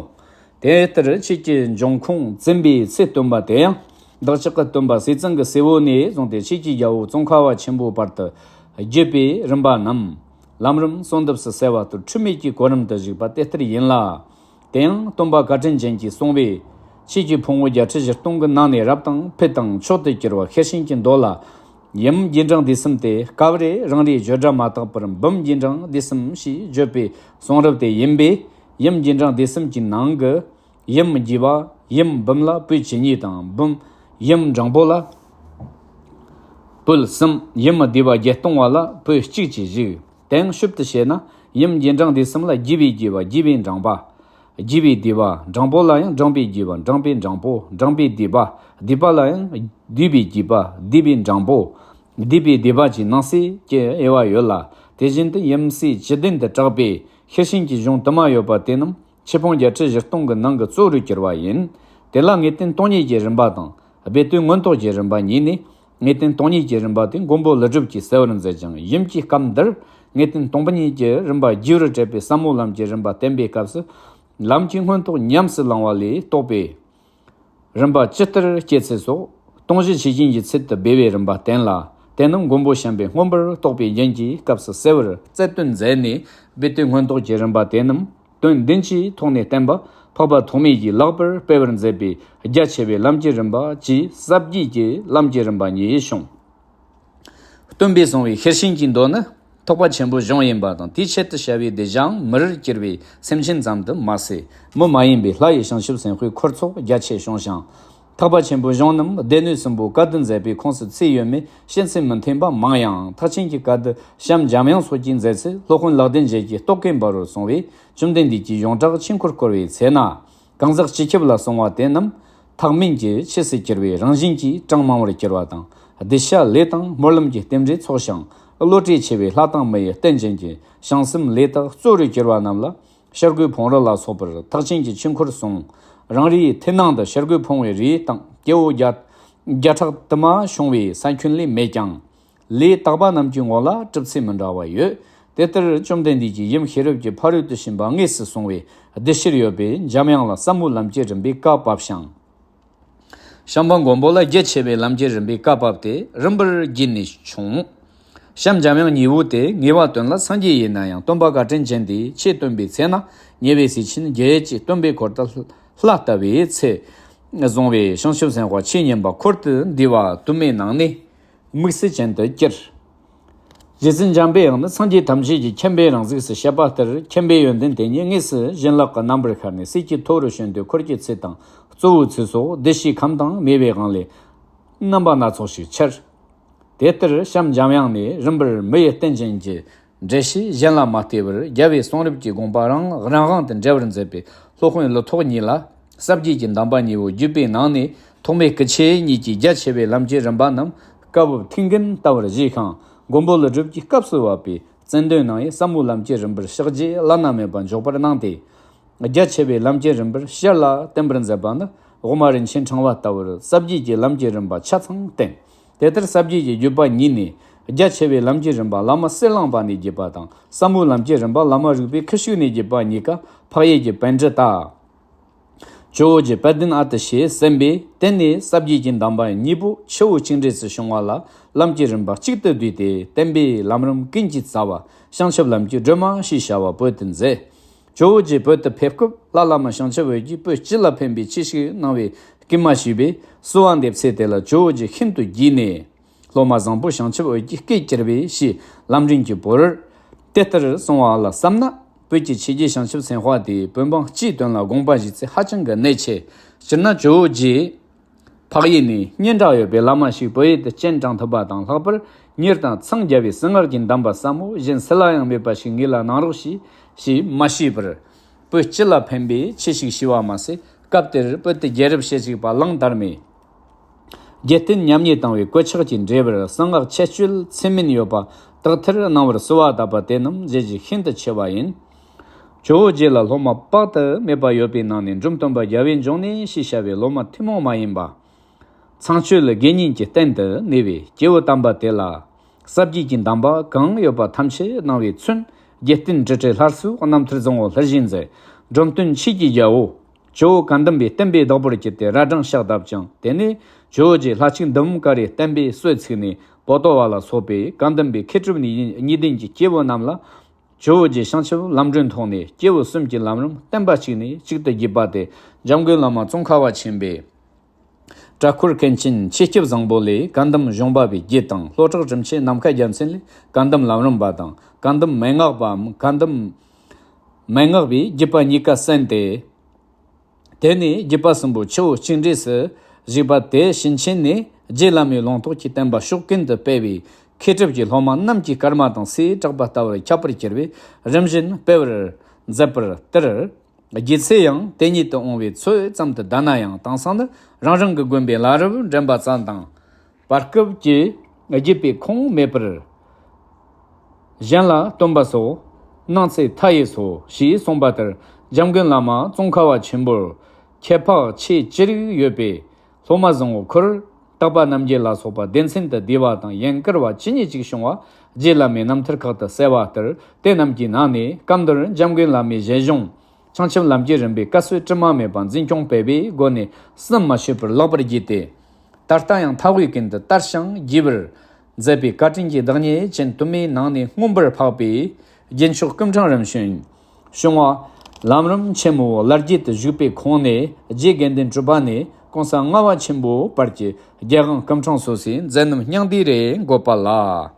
དེ་ལྟར་ཆོས་ཀྱི་འབྱུང་ཁུངས་བཙུན་པའི་ཚེ་སྟོན་པ་དེ་ཡང་བདག་ཅག་གི་སྟོན་པ་ཟས་གཙང་གི་སྲས་པོ་ནས་བཟུང་སྟེ་ཆོས་ཀྱི་རྒྱལ་པོ་ཙོང་ཁ་པ་ཆེན་པོའི་བར་དུ་བརྒྱུད་པའི་རིམ་པ་རྣམས་ལམ་རིམ་གསོལ་འདེབས་སུ་གསལ་བ་ལྟར་འཁྲུལ་མེད་ཀྱི་གོ་རིམ་དུ་བཞུགས་པ་དེ་ལྟར་ཡིན་ལ། དེ་ཡང་སྟོན་པ་བཀའ་དྲིན་ཅན་གྱིས་གསུངས་པའི་ཆོས་ཀྱི་ཕུང་པོ་བརྒྱད་ཁྲི་བཞི་སྟོང་གི་ནང་ནས་རབ་དང་ཕུལ་དང་མཆོག་ཏུ་གྱུར་པ་ཤེར་ཕྱིན་གྱི་མདོ་ལ། ཡུམ་རྗེས་འབྲང་སྡེ་གསུམ་སྟེ། སྐབས་རེ་རང་རེའི་བརྗོད་སྒྲ་མ་དག་པར་འབུམ་རྗེས་འབྲང་སྡེ་གསུམ་ཞེས་བརྗོད་པའི་གསུང་རབ་དེ་ཡིན་པས། ཡུམ་རྗེས་འབྲང་སྡེ་གསུམ་གྱི་ནང་གི་ཡུམ་རྒྱས་པ། ཡུམ་འབུམ་ལ་པོད་བཅུ་གཉིས་དང་། འབུམ། ཡུམ་འབྲིང་པོ་ལ་པོད་གསུམ། ཡུམ་བསྡུས་པ་བརྒྱད་སྟོང་པ་ལ་པོད་གཅིག་བཅས་བཞུགས། དེ་ཡང་ཞིབ་ཏུ་བཤད་ན། ཡུམ་རྗེས་འབྲང་སྡེ་གསུམ་ལ་རྒྱས་པའི་རྒྱས་པ། རྒྱས་པའི་འབྲིང་པ། རྒྱས་པའི་བསྡུས་པ། འབྲིང་པོ་ལ་ཡང་འབྲིང་པའི་རྒྱས་པ། འབྲིང་པའི་འབྲིང་པོ། འབྲིང་པའི་བསྡུས་པ། བསྡུས་པ་ལ་ཡང་བསྡུས་པའི་རྒྱས་པ། བསྡུས་པའི་འབྲིང་པོ། བསྡུས་པའི་བསྡུས་པ་བཅས་ནང་གསེས་ཀྱི་དབྱེ་བ་ཡོད་ལ། དེ་བཞིན་དུ་ཡུམ་སྲས་བཅུ་བདུན་དུ་གྲགས་པའི་ཤེར་ཕྱིན་གྱི་གཞུང་དུ་མ་ཡོད་པ་དེ་རྣམས་ཆོས་ཕུང་བརྒྱད་ཁྲི་བཞི་སྟོང་གི་ནང་གི་གཙོ་བོར་གྱུར་པ་ཡིན། དེ་ལ་ངེས་དོན་སྟོང་ཉིད་ཀྱི་རིམ་པ་དང་། སྦས་དོན་མངོན་རྟོགས་ཀྱི་རིམ་པ་གཉིས་ནས། ངེས་དོན་སྟོང་ཉིད་ཀྱི་རིམ་པ་དེ་མགོན་པོ་ཀླུ་སྒྲུབ་ཀྱིས་གསལ་བར་མཛད་ཅིང་། ཡུམ་གྱི་སྐབས་འདིར་ངེས་དོན་སྟོང་པ་ཉིད་ཀྱི་རིམ་པ་རྒྱས་པར་བཀྲལ་བའི་ཟབ་མོ་ལམ་གྱི་རིམ་པ་བསྟན་པའི་སྐབས་སུ། ལམ་གྱི་མངོན་རྟོགས་ཉམས་སུ་བླང་བ་ལས་རྟོགས་པའི་རིམ་པ་ཇི་ལྟར་སྐྱེ་ཚུལ་སོགས་སྟོང་གཞི་ཆོས་ཅན་གྱི་ཚུལ་དུ་སྦས་པའི་རིམ་པ་བསྟན་ལ། དེ་རྣམས་མགོན་པོ་བྱམས་པས་མངོན་པར་རྟོགས་པའི་རྒྱན་གྱི་སྐབས་སུ་གསལ་བར་རྩལ་བཏོན་མཛད་ནས། སྦས་དོན་མངོན་རྟོགས་ཀྱི་རིམ་པ་དེ་རྣམས་དོན་བདུན་གྱི་ཐོག་ནས་བསྟན་པ་འཕགས་པ་ཐོགས་མེད་ཀྱིས་ལེགས་པར་སྤེལ་བར་མཛད་པའི་རྒྱ་ཆེ་བའི་ལམ་གྱི་རིམ་པ་བཅས། ཟབ་རྒྱས་ཀྱི་ལམ་གྱི་རིམ་པ་གཉིས་བྱུང་། སྟོན་པས་གསུངས་པའི་ཤེར་ཕྱིན་གྱི་མདོ་ནི་ཐེག་པ་ཆེན་པོའི་གཞུང་ཡིན་པ་དང་། དེའི་ཆེད་དུ་བྱ་བའི་གདུལ་བྱའང་མི་རུ་གྱུར་པའི་སེམས་ཅན་ཙམ་དུ་མ་ཟད། མི་མ་ཡིན་པའི་ལྷ་ཡི་བྱང་ཆུབ་སེམས་དཔའི་འཁོར་ཚོགས་རྒྱ་ཆེར་བྱུང་ཞིང་། ཐེག་པ་ཆེན་པོའི་གཞུང་རྣམས་སྡེ་སྣོད་གསུམ་པོ་བཀའ་བསྡུ་མཛད་པའི་ཁོངས་སུ་ཚུད་ཡོད་མེད་བཤད་ཚུལ་མི་མཐུན་པ་མང་ཡང་། ཐེག་ཆེན་གྱི་བཀའ་བསྡུ་བྱམས་འཇམ་དབྱངས་སོགས་ཀྱིས་མཛད་ཚུལ་སློབ་དཔོན་ལེགས་ལྡན་འབྱེད་ཀྱི་རྟོག་གེ་འབར་བར་གསུངས་པས། བཅོམ་ལྡན་འདས་ཀྱིས་ཡོངས་གྲགས་ཆོས་འཁོར་བསྐོར་བའི་ཚེ་ན། གང་ཟག་སྤྱི་ཁྱབ་ལ་གསུངས་པ་དེ་རྣམས་ཐེག་དམན་གྱི་ཆོས་སུ་གྱུར་པའི་རང་བཞིན་གྱིས་གྲངས་མང་བར་གྱུར་པ་དང་། གདུལ་བྱ་ལས་དང་སྨོན་ལམ་གྱི་རྟེན་འབྲེལ་ཚོགས་ཤིང་། བློ་གྲོས་ཆེ་བའི་ལྷ་དང་མི་ཡི་རྟེན་ཅན་གྱི་བྱང་སེམས་ལས་དག་གཙོ་བོར་གྱུར་པ་རྣམས་ལ། བྱ་རྒོད་ཕུང་རི་ལ་སོགས་པར་ཐེག་ཆེན་གྱི་ཆོས་འཁོར་གསུངས། རང་རེའི་མཐུན་སྣང་དུ་བྱ་རྒོད་ཕུང་བའི་རིགས་དང་སྐྱེ་བོ་བརྒྱ་བརྒྱ་ཕྲག་དུ་མ་བྱུང་བའི་ས་ཁྱོན་ལས་མེད་ཀྱང་། ལས་དག་པ་རྣམས་ཀྱི་ངོ་ལ་གྲུབ་ཚུལ་མི་འདྲ་བ་ཡོད། དེ་ལྟར་བཅོམ་ལྡན་འདས་ཀྱིས་ཡུམ་ཤེས་རབ་ཀྱི་ཕ་རོལ་ཏུ་ཕྱིན་པ་དངོས་སུ་གསུངས་པའི་གདུལ་ཕྱིར་ཡོད་པས། འཇམ་དབྱངས་ལ་ཟབ་མོ་ལམ་གྱི་རིམ་པའི་བཀའ་བབས་ཤིང་། བྱམས་པ་མགོན་པོ་ལ་རྒྱ་ཆེ་བའི་ལམ་གྱི་རིམ་པའི་བཀའ་བབས་ཏེ། རིམ་པར་བརྒྱུད་ནས་བྱུང་། བྱམས་འཇམ་དབྱངས་གཉིས་པོ་དེ་ངེས་པ་དོན་ལ་སངས་རྒྱས་ཡིན་ན་ཡང་། སྟོན་པ་བཀའ་དྲིན་ཅན་དེས་ཆོས་སྟོན་པའི་ཚེ་ན། ཉེ་བའི་སྲས་ཆེན་བརྒྱད་ཀྱིས་སྟོན་པའི་འཁོར་དང་ལྷ་ལྟ་བུའི་ཚེ་བཟུང་བའི་བྱང་ཆུབ་སེམས་དཔའ་ཆོས་ཉན་པ་འཁོར་དུ་འདུས་པ་དུ་མའི་ནང་ནས་དམིགས་བསལ་ཅན་དུ་གྱུར། རྗེ་བཙུན་འཇམ་པའི་དབྱངས་ནི་སངས་རྒྱས་ཐམས་ཅད་ཀྱི་མཁྱེན་པའི་རང་གཟུགས་སུ་བཤད་པ་ལྟར། མཁྱེན་པའི་ཡོན་ཏན་དེ་ཉིད་དངོས་སུ་བྱིན་རླབས་ཀྱི་རྣམ་པར་ཤར་ནས། གསེར་གྱི་ཐོ་རུ་བྱོན་ཏེ། འཁོར་གྱི་ཚུལ་དང་གཙོ་བོའི་ཚུལ་སོགས། བདེ་གཤེགས་ཁམས་དང་མོས་པའི་དབང་ལས་རྣམ་པ་སྣ་ཚོགས་ཤིག་འཆར། དེ་ལྟར་བྱམས་འཇམ་དབྱངས་ནས་རིམ་པར་མི་ཡི་རྟེན་ཅན་གྱི་འགྲེལ་བཤད་གཞན་ལ་མ་ལྟོས་པར། རྒྱལ་བའི་གསུང་རབ་ཀྱི་དགོངས་པ་རང་རང་དབང་དུ་འགྲེལ་བར་མཛད་པའི་སློབ་དཔོན་ཀླུ་ཐོགས་གཉིས་ལ། ཟབ་རྒྱས་ཀྱི་གདམས་པ་གཉིས་པོ་བརྒྱུད་པའི་ནང་ནས། ཐོགས་མེད་སྐུ་མཆེད་གཉིས་ཀྱི་རྒྱ་ཆེ་བའི་ལམ་གྱི་རིམ་པ་རྣམས་བཀའ་བབས་ཐུན་རྒྱན་ལྟ་བུར་བཞེས་ཤིང་། མགོན་པོ་ཀླུ་སྒྲུབ་ཀྱིས་སྐབས་སུ་བབས་པའི་བརྩེ་འདུན་གནང་བའི་ཟབ་མོའི་ལམ་གྱི་རིམ་པར་ཕྱག་རྗེས་བླ་ན་མེད་པ་འཇོག་པར་གནང་སྟེ། རྒྱ་ཆེ་བའི་ལམ་གྱི་རིམ་པར་ཞར་ལ་བསྟན་པར་མཛད་པ་ནི། དབུ་མ་རིན་ཆེན་ཕྲེང་བ་ལྟ་བུར་ཟབ་རྒྱས་ཀྱི་ལམ་གྱི་རིམ་པ་ཆ་ཚང་བསྟན། དེ་ལྟར་ཟབ་རྒྱས་ཀྱི་བརྒྱུད་པ་གཉིས་ནས། རྒྱ་ཆེ་བའི་ལམ་གྱི་རིམ་པ་བླ་མ་གསེར་གླིང་པ་ནས་བརྒྱུད་པ་དང་། ཟབ་མོའི་ལམ་གྱི་རིམ་པ་བླ་མ་རིག་པའི་ཁུ་བྱུག་ནས་བརྒྱུད་པ་གཉིས་ཀ་འཕགས་ཡུལ་གྱི་པཎྜི་ཏ། ཇོ་བོ་རྗེ་དཔལ་ལྡན་ཨ་ཏི་ཤས་གསན་པས། དེ་ནས་ཟབ་རྒྱས་ཀྱི་གདམས་པ་གཉིས་པོ་ཆུ་བོ་གཅིག་འདྲེས་སུ་བྱུང་བ་ལ། ལམ་གྱི་རིམ་པ་གཅིག་ཏུ་བསྡུས་ཏེ། བསྟན་པའི་ལམ་རིམ་ཀུན་གྱི་རྩ་བ། བྱང་ཆུབ་ལམ་གྱི་སྒྲོན་མ་ཞེས་བྱ་བ་བོད་དུ་མཛད། ཇོ་བོ་རྗེ་བོད་དུ་ཕེབས་སྐབས་ལྷ་བླ་མ་བྱང་ཆུབ་འོད་ཀྱིས་བོད་སྤྱི་ལ་ཕན་པའི་ཆོས་ཤིག་གནང་བའི་སྐུལ་མ་ཞུས་པས། གསོལ་བ་འདེབས་ཚེ་དེ་ལ་ཇོ་བོ་རྗེ་ཤིན་ཏུ་དགྱེས་ནས། སློབ་མ་བཟང་པོ་བྱང་ཆུབ་འོད་ཀྱི་སྐུས་གྱུར་པའི་ཞེས་ལམ་འདྲེན་གྱི་བར། དེ་ལྟར་གསུངས་པ་ལ་བསམ་ན། བོད་ཀྱི་ཆོས་རྒྱལ་བྱང་ཆུབ་སེམས་དཔའ་དེས་བོད་འབངས་སྤྱིའི་དོན་ལ་དགོངས་པ་བཞེས་ཚད་ཧ་ཅང་གི་གནད་ཆེ། སྤྱིར་ན་ཇོ་བོ་རྗེ་འཕགས་ཡུལ་ནས་སྙན་གྲགས་ཡོད་པའི་བླ་མ་ཞིག་བོད་ཡུལ་དུ་སྤྱན་དྲངས་ཐུབ་པ་དང་ལྷག་པར། མྱུར་དང་འཚང་རྒྱ་བའི་གསང་སྔགས་ཀྱི་གདམས་པ་ཟབ་མོ་གཞན་སུ་ལ་ཡང་མེད་པ་ཞིག་ངེད་ལ་གནང་རོགས་ཞེས་ཞེས་མ་ཞུས་པར། བོད་སྤྱི་ལ་ཕན་པའི་ཆོས་ཤིག་ཞུས་པ་མ་ཟད། སྐབས་དེར་བོད་དུ་རྒྱལ་རབས་བྱེད་ཅིག་པ་གླང་དར་མས། རྒྱལ་བསྟན་ཉམས་ཉེས་བཏང་བའི་གོད་ཆག་གི་འབྲས་བུར། གསང་སྔགས་ཆད་གཅོད་ཚུལ་མིན་ཡོད་པ་དག་ཐེར་གནང་བར་གསོལ་བ་བཏབ་པ་དེ་རྣམས་བཞེད་རྒྱུ་ཤིན་ཏུ་ཆེ་བ་ཡིན། ཇོ་བོ་རྗེ་ལ་སློབ་མ་དཔག་ཏུ་མེད་པ་ཡོད་པའི་ནང་ནས། འབྲོམ་སྟོན་པ་རྒྱལ་བའི་འབྱུང་གནས་ཞེས་བྱ་བའི་སློབ་མ་ཐུན་མོང་མ་ཡིན་པ། ཚངས་སྤྱོད་དགེ་བསྙེན་གྱི་རྟེན་དུ་གནས་པའི་སྐྱེས་བུ་དམ་པ་དེ་ལ། ཟབ་རྒྱས་ཀྱི་གདམས་པ་གང་ཡོད་པ་ཐམས་ཅད་གནང་བས་མཚོན། རྒྱལ་བསྟན་དྲི་བྲལ་སླར་གསོའི་རྣམ་ཐར་བཟང་པོ་ལྷུར་བཞེས་མཛད། འབྲོམ་སྟོན་ཆོས་ཀྱི་རྒྱལ་པོ་ཇོ་བོ་བཀའ་གདམས་པའི་བསྟན་པའི་བདག་པོར་གྱུར་ཏེ། རྭ་སྒྲེང་ཕྱག་བརྡབ་ཅིང་། དེ་ནས་ཇོ་བོ་རྗེ་ལྷ་གཅིག་འདུམ་དཀའ་རུ་བསྟན་པའི་སྲོལ་ཚུགས་ནས། པོ་ཏོ་བ་ལ་སོགས་པའི་བཀའ་གདམས་པའི་མཁས་གྲུབ་གཉིས་ལྡན་གྱི་སྐྱེས་བུ་རྣམས་ལ། ཇོ་བོ་རྗེ་བྱང་ཆུབ་ལམ་སྒྲོན་ཐོག་ནས་སྐྱེས་བུ་གསུམ་གྱི་ལམ་རིམ་བསྟན་པ་གཅིག་ནས་གཅིག་ཏུ་བརྒྱུད་པ་སྟེ། འཇམ་མགོན་བླ་མ་ཙོང་ཁ་པ་ཆེན་པོས། གྲྭ་སྐོར་མཁན་ཆེན་ཆོས་སྐྱབས་བཟང་པོ་ལས་བཀའ་གདམས་གཞུང་པ་པའི་རྒྱུད་དང་། ལྷོ་བྲག་གྲུབ་ཆེན་ནམ་མཁའ་རྒྱལ་མཚན་ལས་བཀའ་གདམས་ལམ་རིམ་པ་དང་། བཀའ་གདམས་མན་ངག་པའམ་བཀའ་གདམས་མན་ངག་པའི་བརྒྱུད་པ་གཉིས་ཀ་གསན་ཏེ། དེ་ནས་བརྒྱུད་པ་གསུམ་པོ་ཆུ་བོ་གཅིག་འདྲེས་སུ་བཞུགས་པ་དེ་ཕྱིན་ཆད་ནས་རྗེ་བླ་མའི་ལུང་རྟོགས་ཀྱི་བསྟན་པ་ཕྱོགས་ཀུན་ཏུ་སྤེལ་བའི་མཁས་གྲུབ་ཀྱི་སློབ་མ་རྣམས་ཀྱི་སྐར་མ་དང་སའི་བྲག་པ་ལྟ་བུར་ཁྱབ་པར་གྱུར་པས། རིམ་བཞིན་སྤེལ་བར་མཛད་པར་ལྟར། རྒྱུད་ཚད་ཡང་དེ་ཉིད་དུ་འོང་བའི་ཚོད་ཙམ་དུ་གདའ་ན་ཡང་། དེང་སང་ནི་རང་རང་གི་དགོན་པའི་བླ་རབས་འདྲེན་པ་ཙམ་དང་། བར་སྐབས་ཀྱི་བརྒྱུད་པའི་ཁུངས་མེད་པར། གཞན་ལ་སྟོན་པ་སོགས་གནང་ཚེ་མཐའ་ཡས་སོ་ཞེས་གསུངས་པ་ལྟར། འཇམ་མགོན་བླ་མ་ཙོང་ཁ་པ་ཆེན་པོར་ཁྱད་འཕགས་ཆེ་ཅི་རིགས་ཡོད་པའི་སློབ་མ་བཟང་པོ་ཁུར་སྟག་པ་རྣམ་རྒྱལ་ལ་སོགས་པ་སྡེ་ཚན་དུ་བསྡུས་པ་དང་། ཡན་དཀར་བ་ཇི་སྙེད་ཅིག་བྱུང་བ་རྗེ་བླ་མའི་རྣམ་ཐར་ཁག་ཏུ་གསལ་བ་ལྟར། དེ་རྣམས་ཀྱི་ནང་ནས་སྐབས་འདིར་འཇམ་མགོན་བླ་མའི་ཞལ་གཞུང་བྱང་ཆུབ་ལམ་གྱི་རིམ་པའི་བཀའ་སྲོལ་དྲི་མ་མེད་པ་འཛིན་སྐྱོང་སྤེལ་བའི་སྒོ་ནས་ཟམ་མ་ཆད་པར་ལེགས་པར་བརྒྱུད་དེ། ད་ལྟ་ཡང་མཐའ་དབུས་ཀུན་ཏུ་དར་ཞིང་རྒྱས་པར་མཛད་པའི་བཀའ་དྲིན་གྱི་བདག་ཉིད་ཅན་དུ་མའི་ནང་ནས་མངོན་པར་འཕགས་པའི་རྒྱུན་མཆོག་སྐུ་ཕྲེང་རིམ་བྱོན་བྱུང་བ། ལམ་རིམ་ཆེན་མོ་བླ་བརྒྱུད་དུ་བཞུགས་པའི་ཁོངས་ནས། རྗེ་དགེ་འདུན་གྲུབ་པ་ནས་གོང་ས་ལྔ་པ་ཆེན་པོའི་བར་གྱི་རྒྱལ་དབང་སྐུ་ཕྲེང་སོ་སོའི་མཛད་རྣམ་སྙིང་བསྡུས་རེ་འགོད་པ་ལ།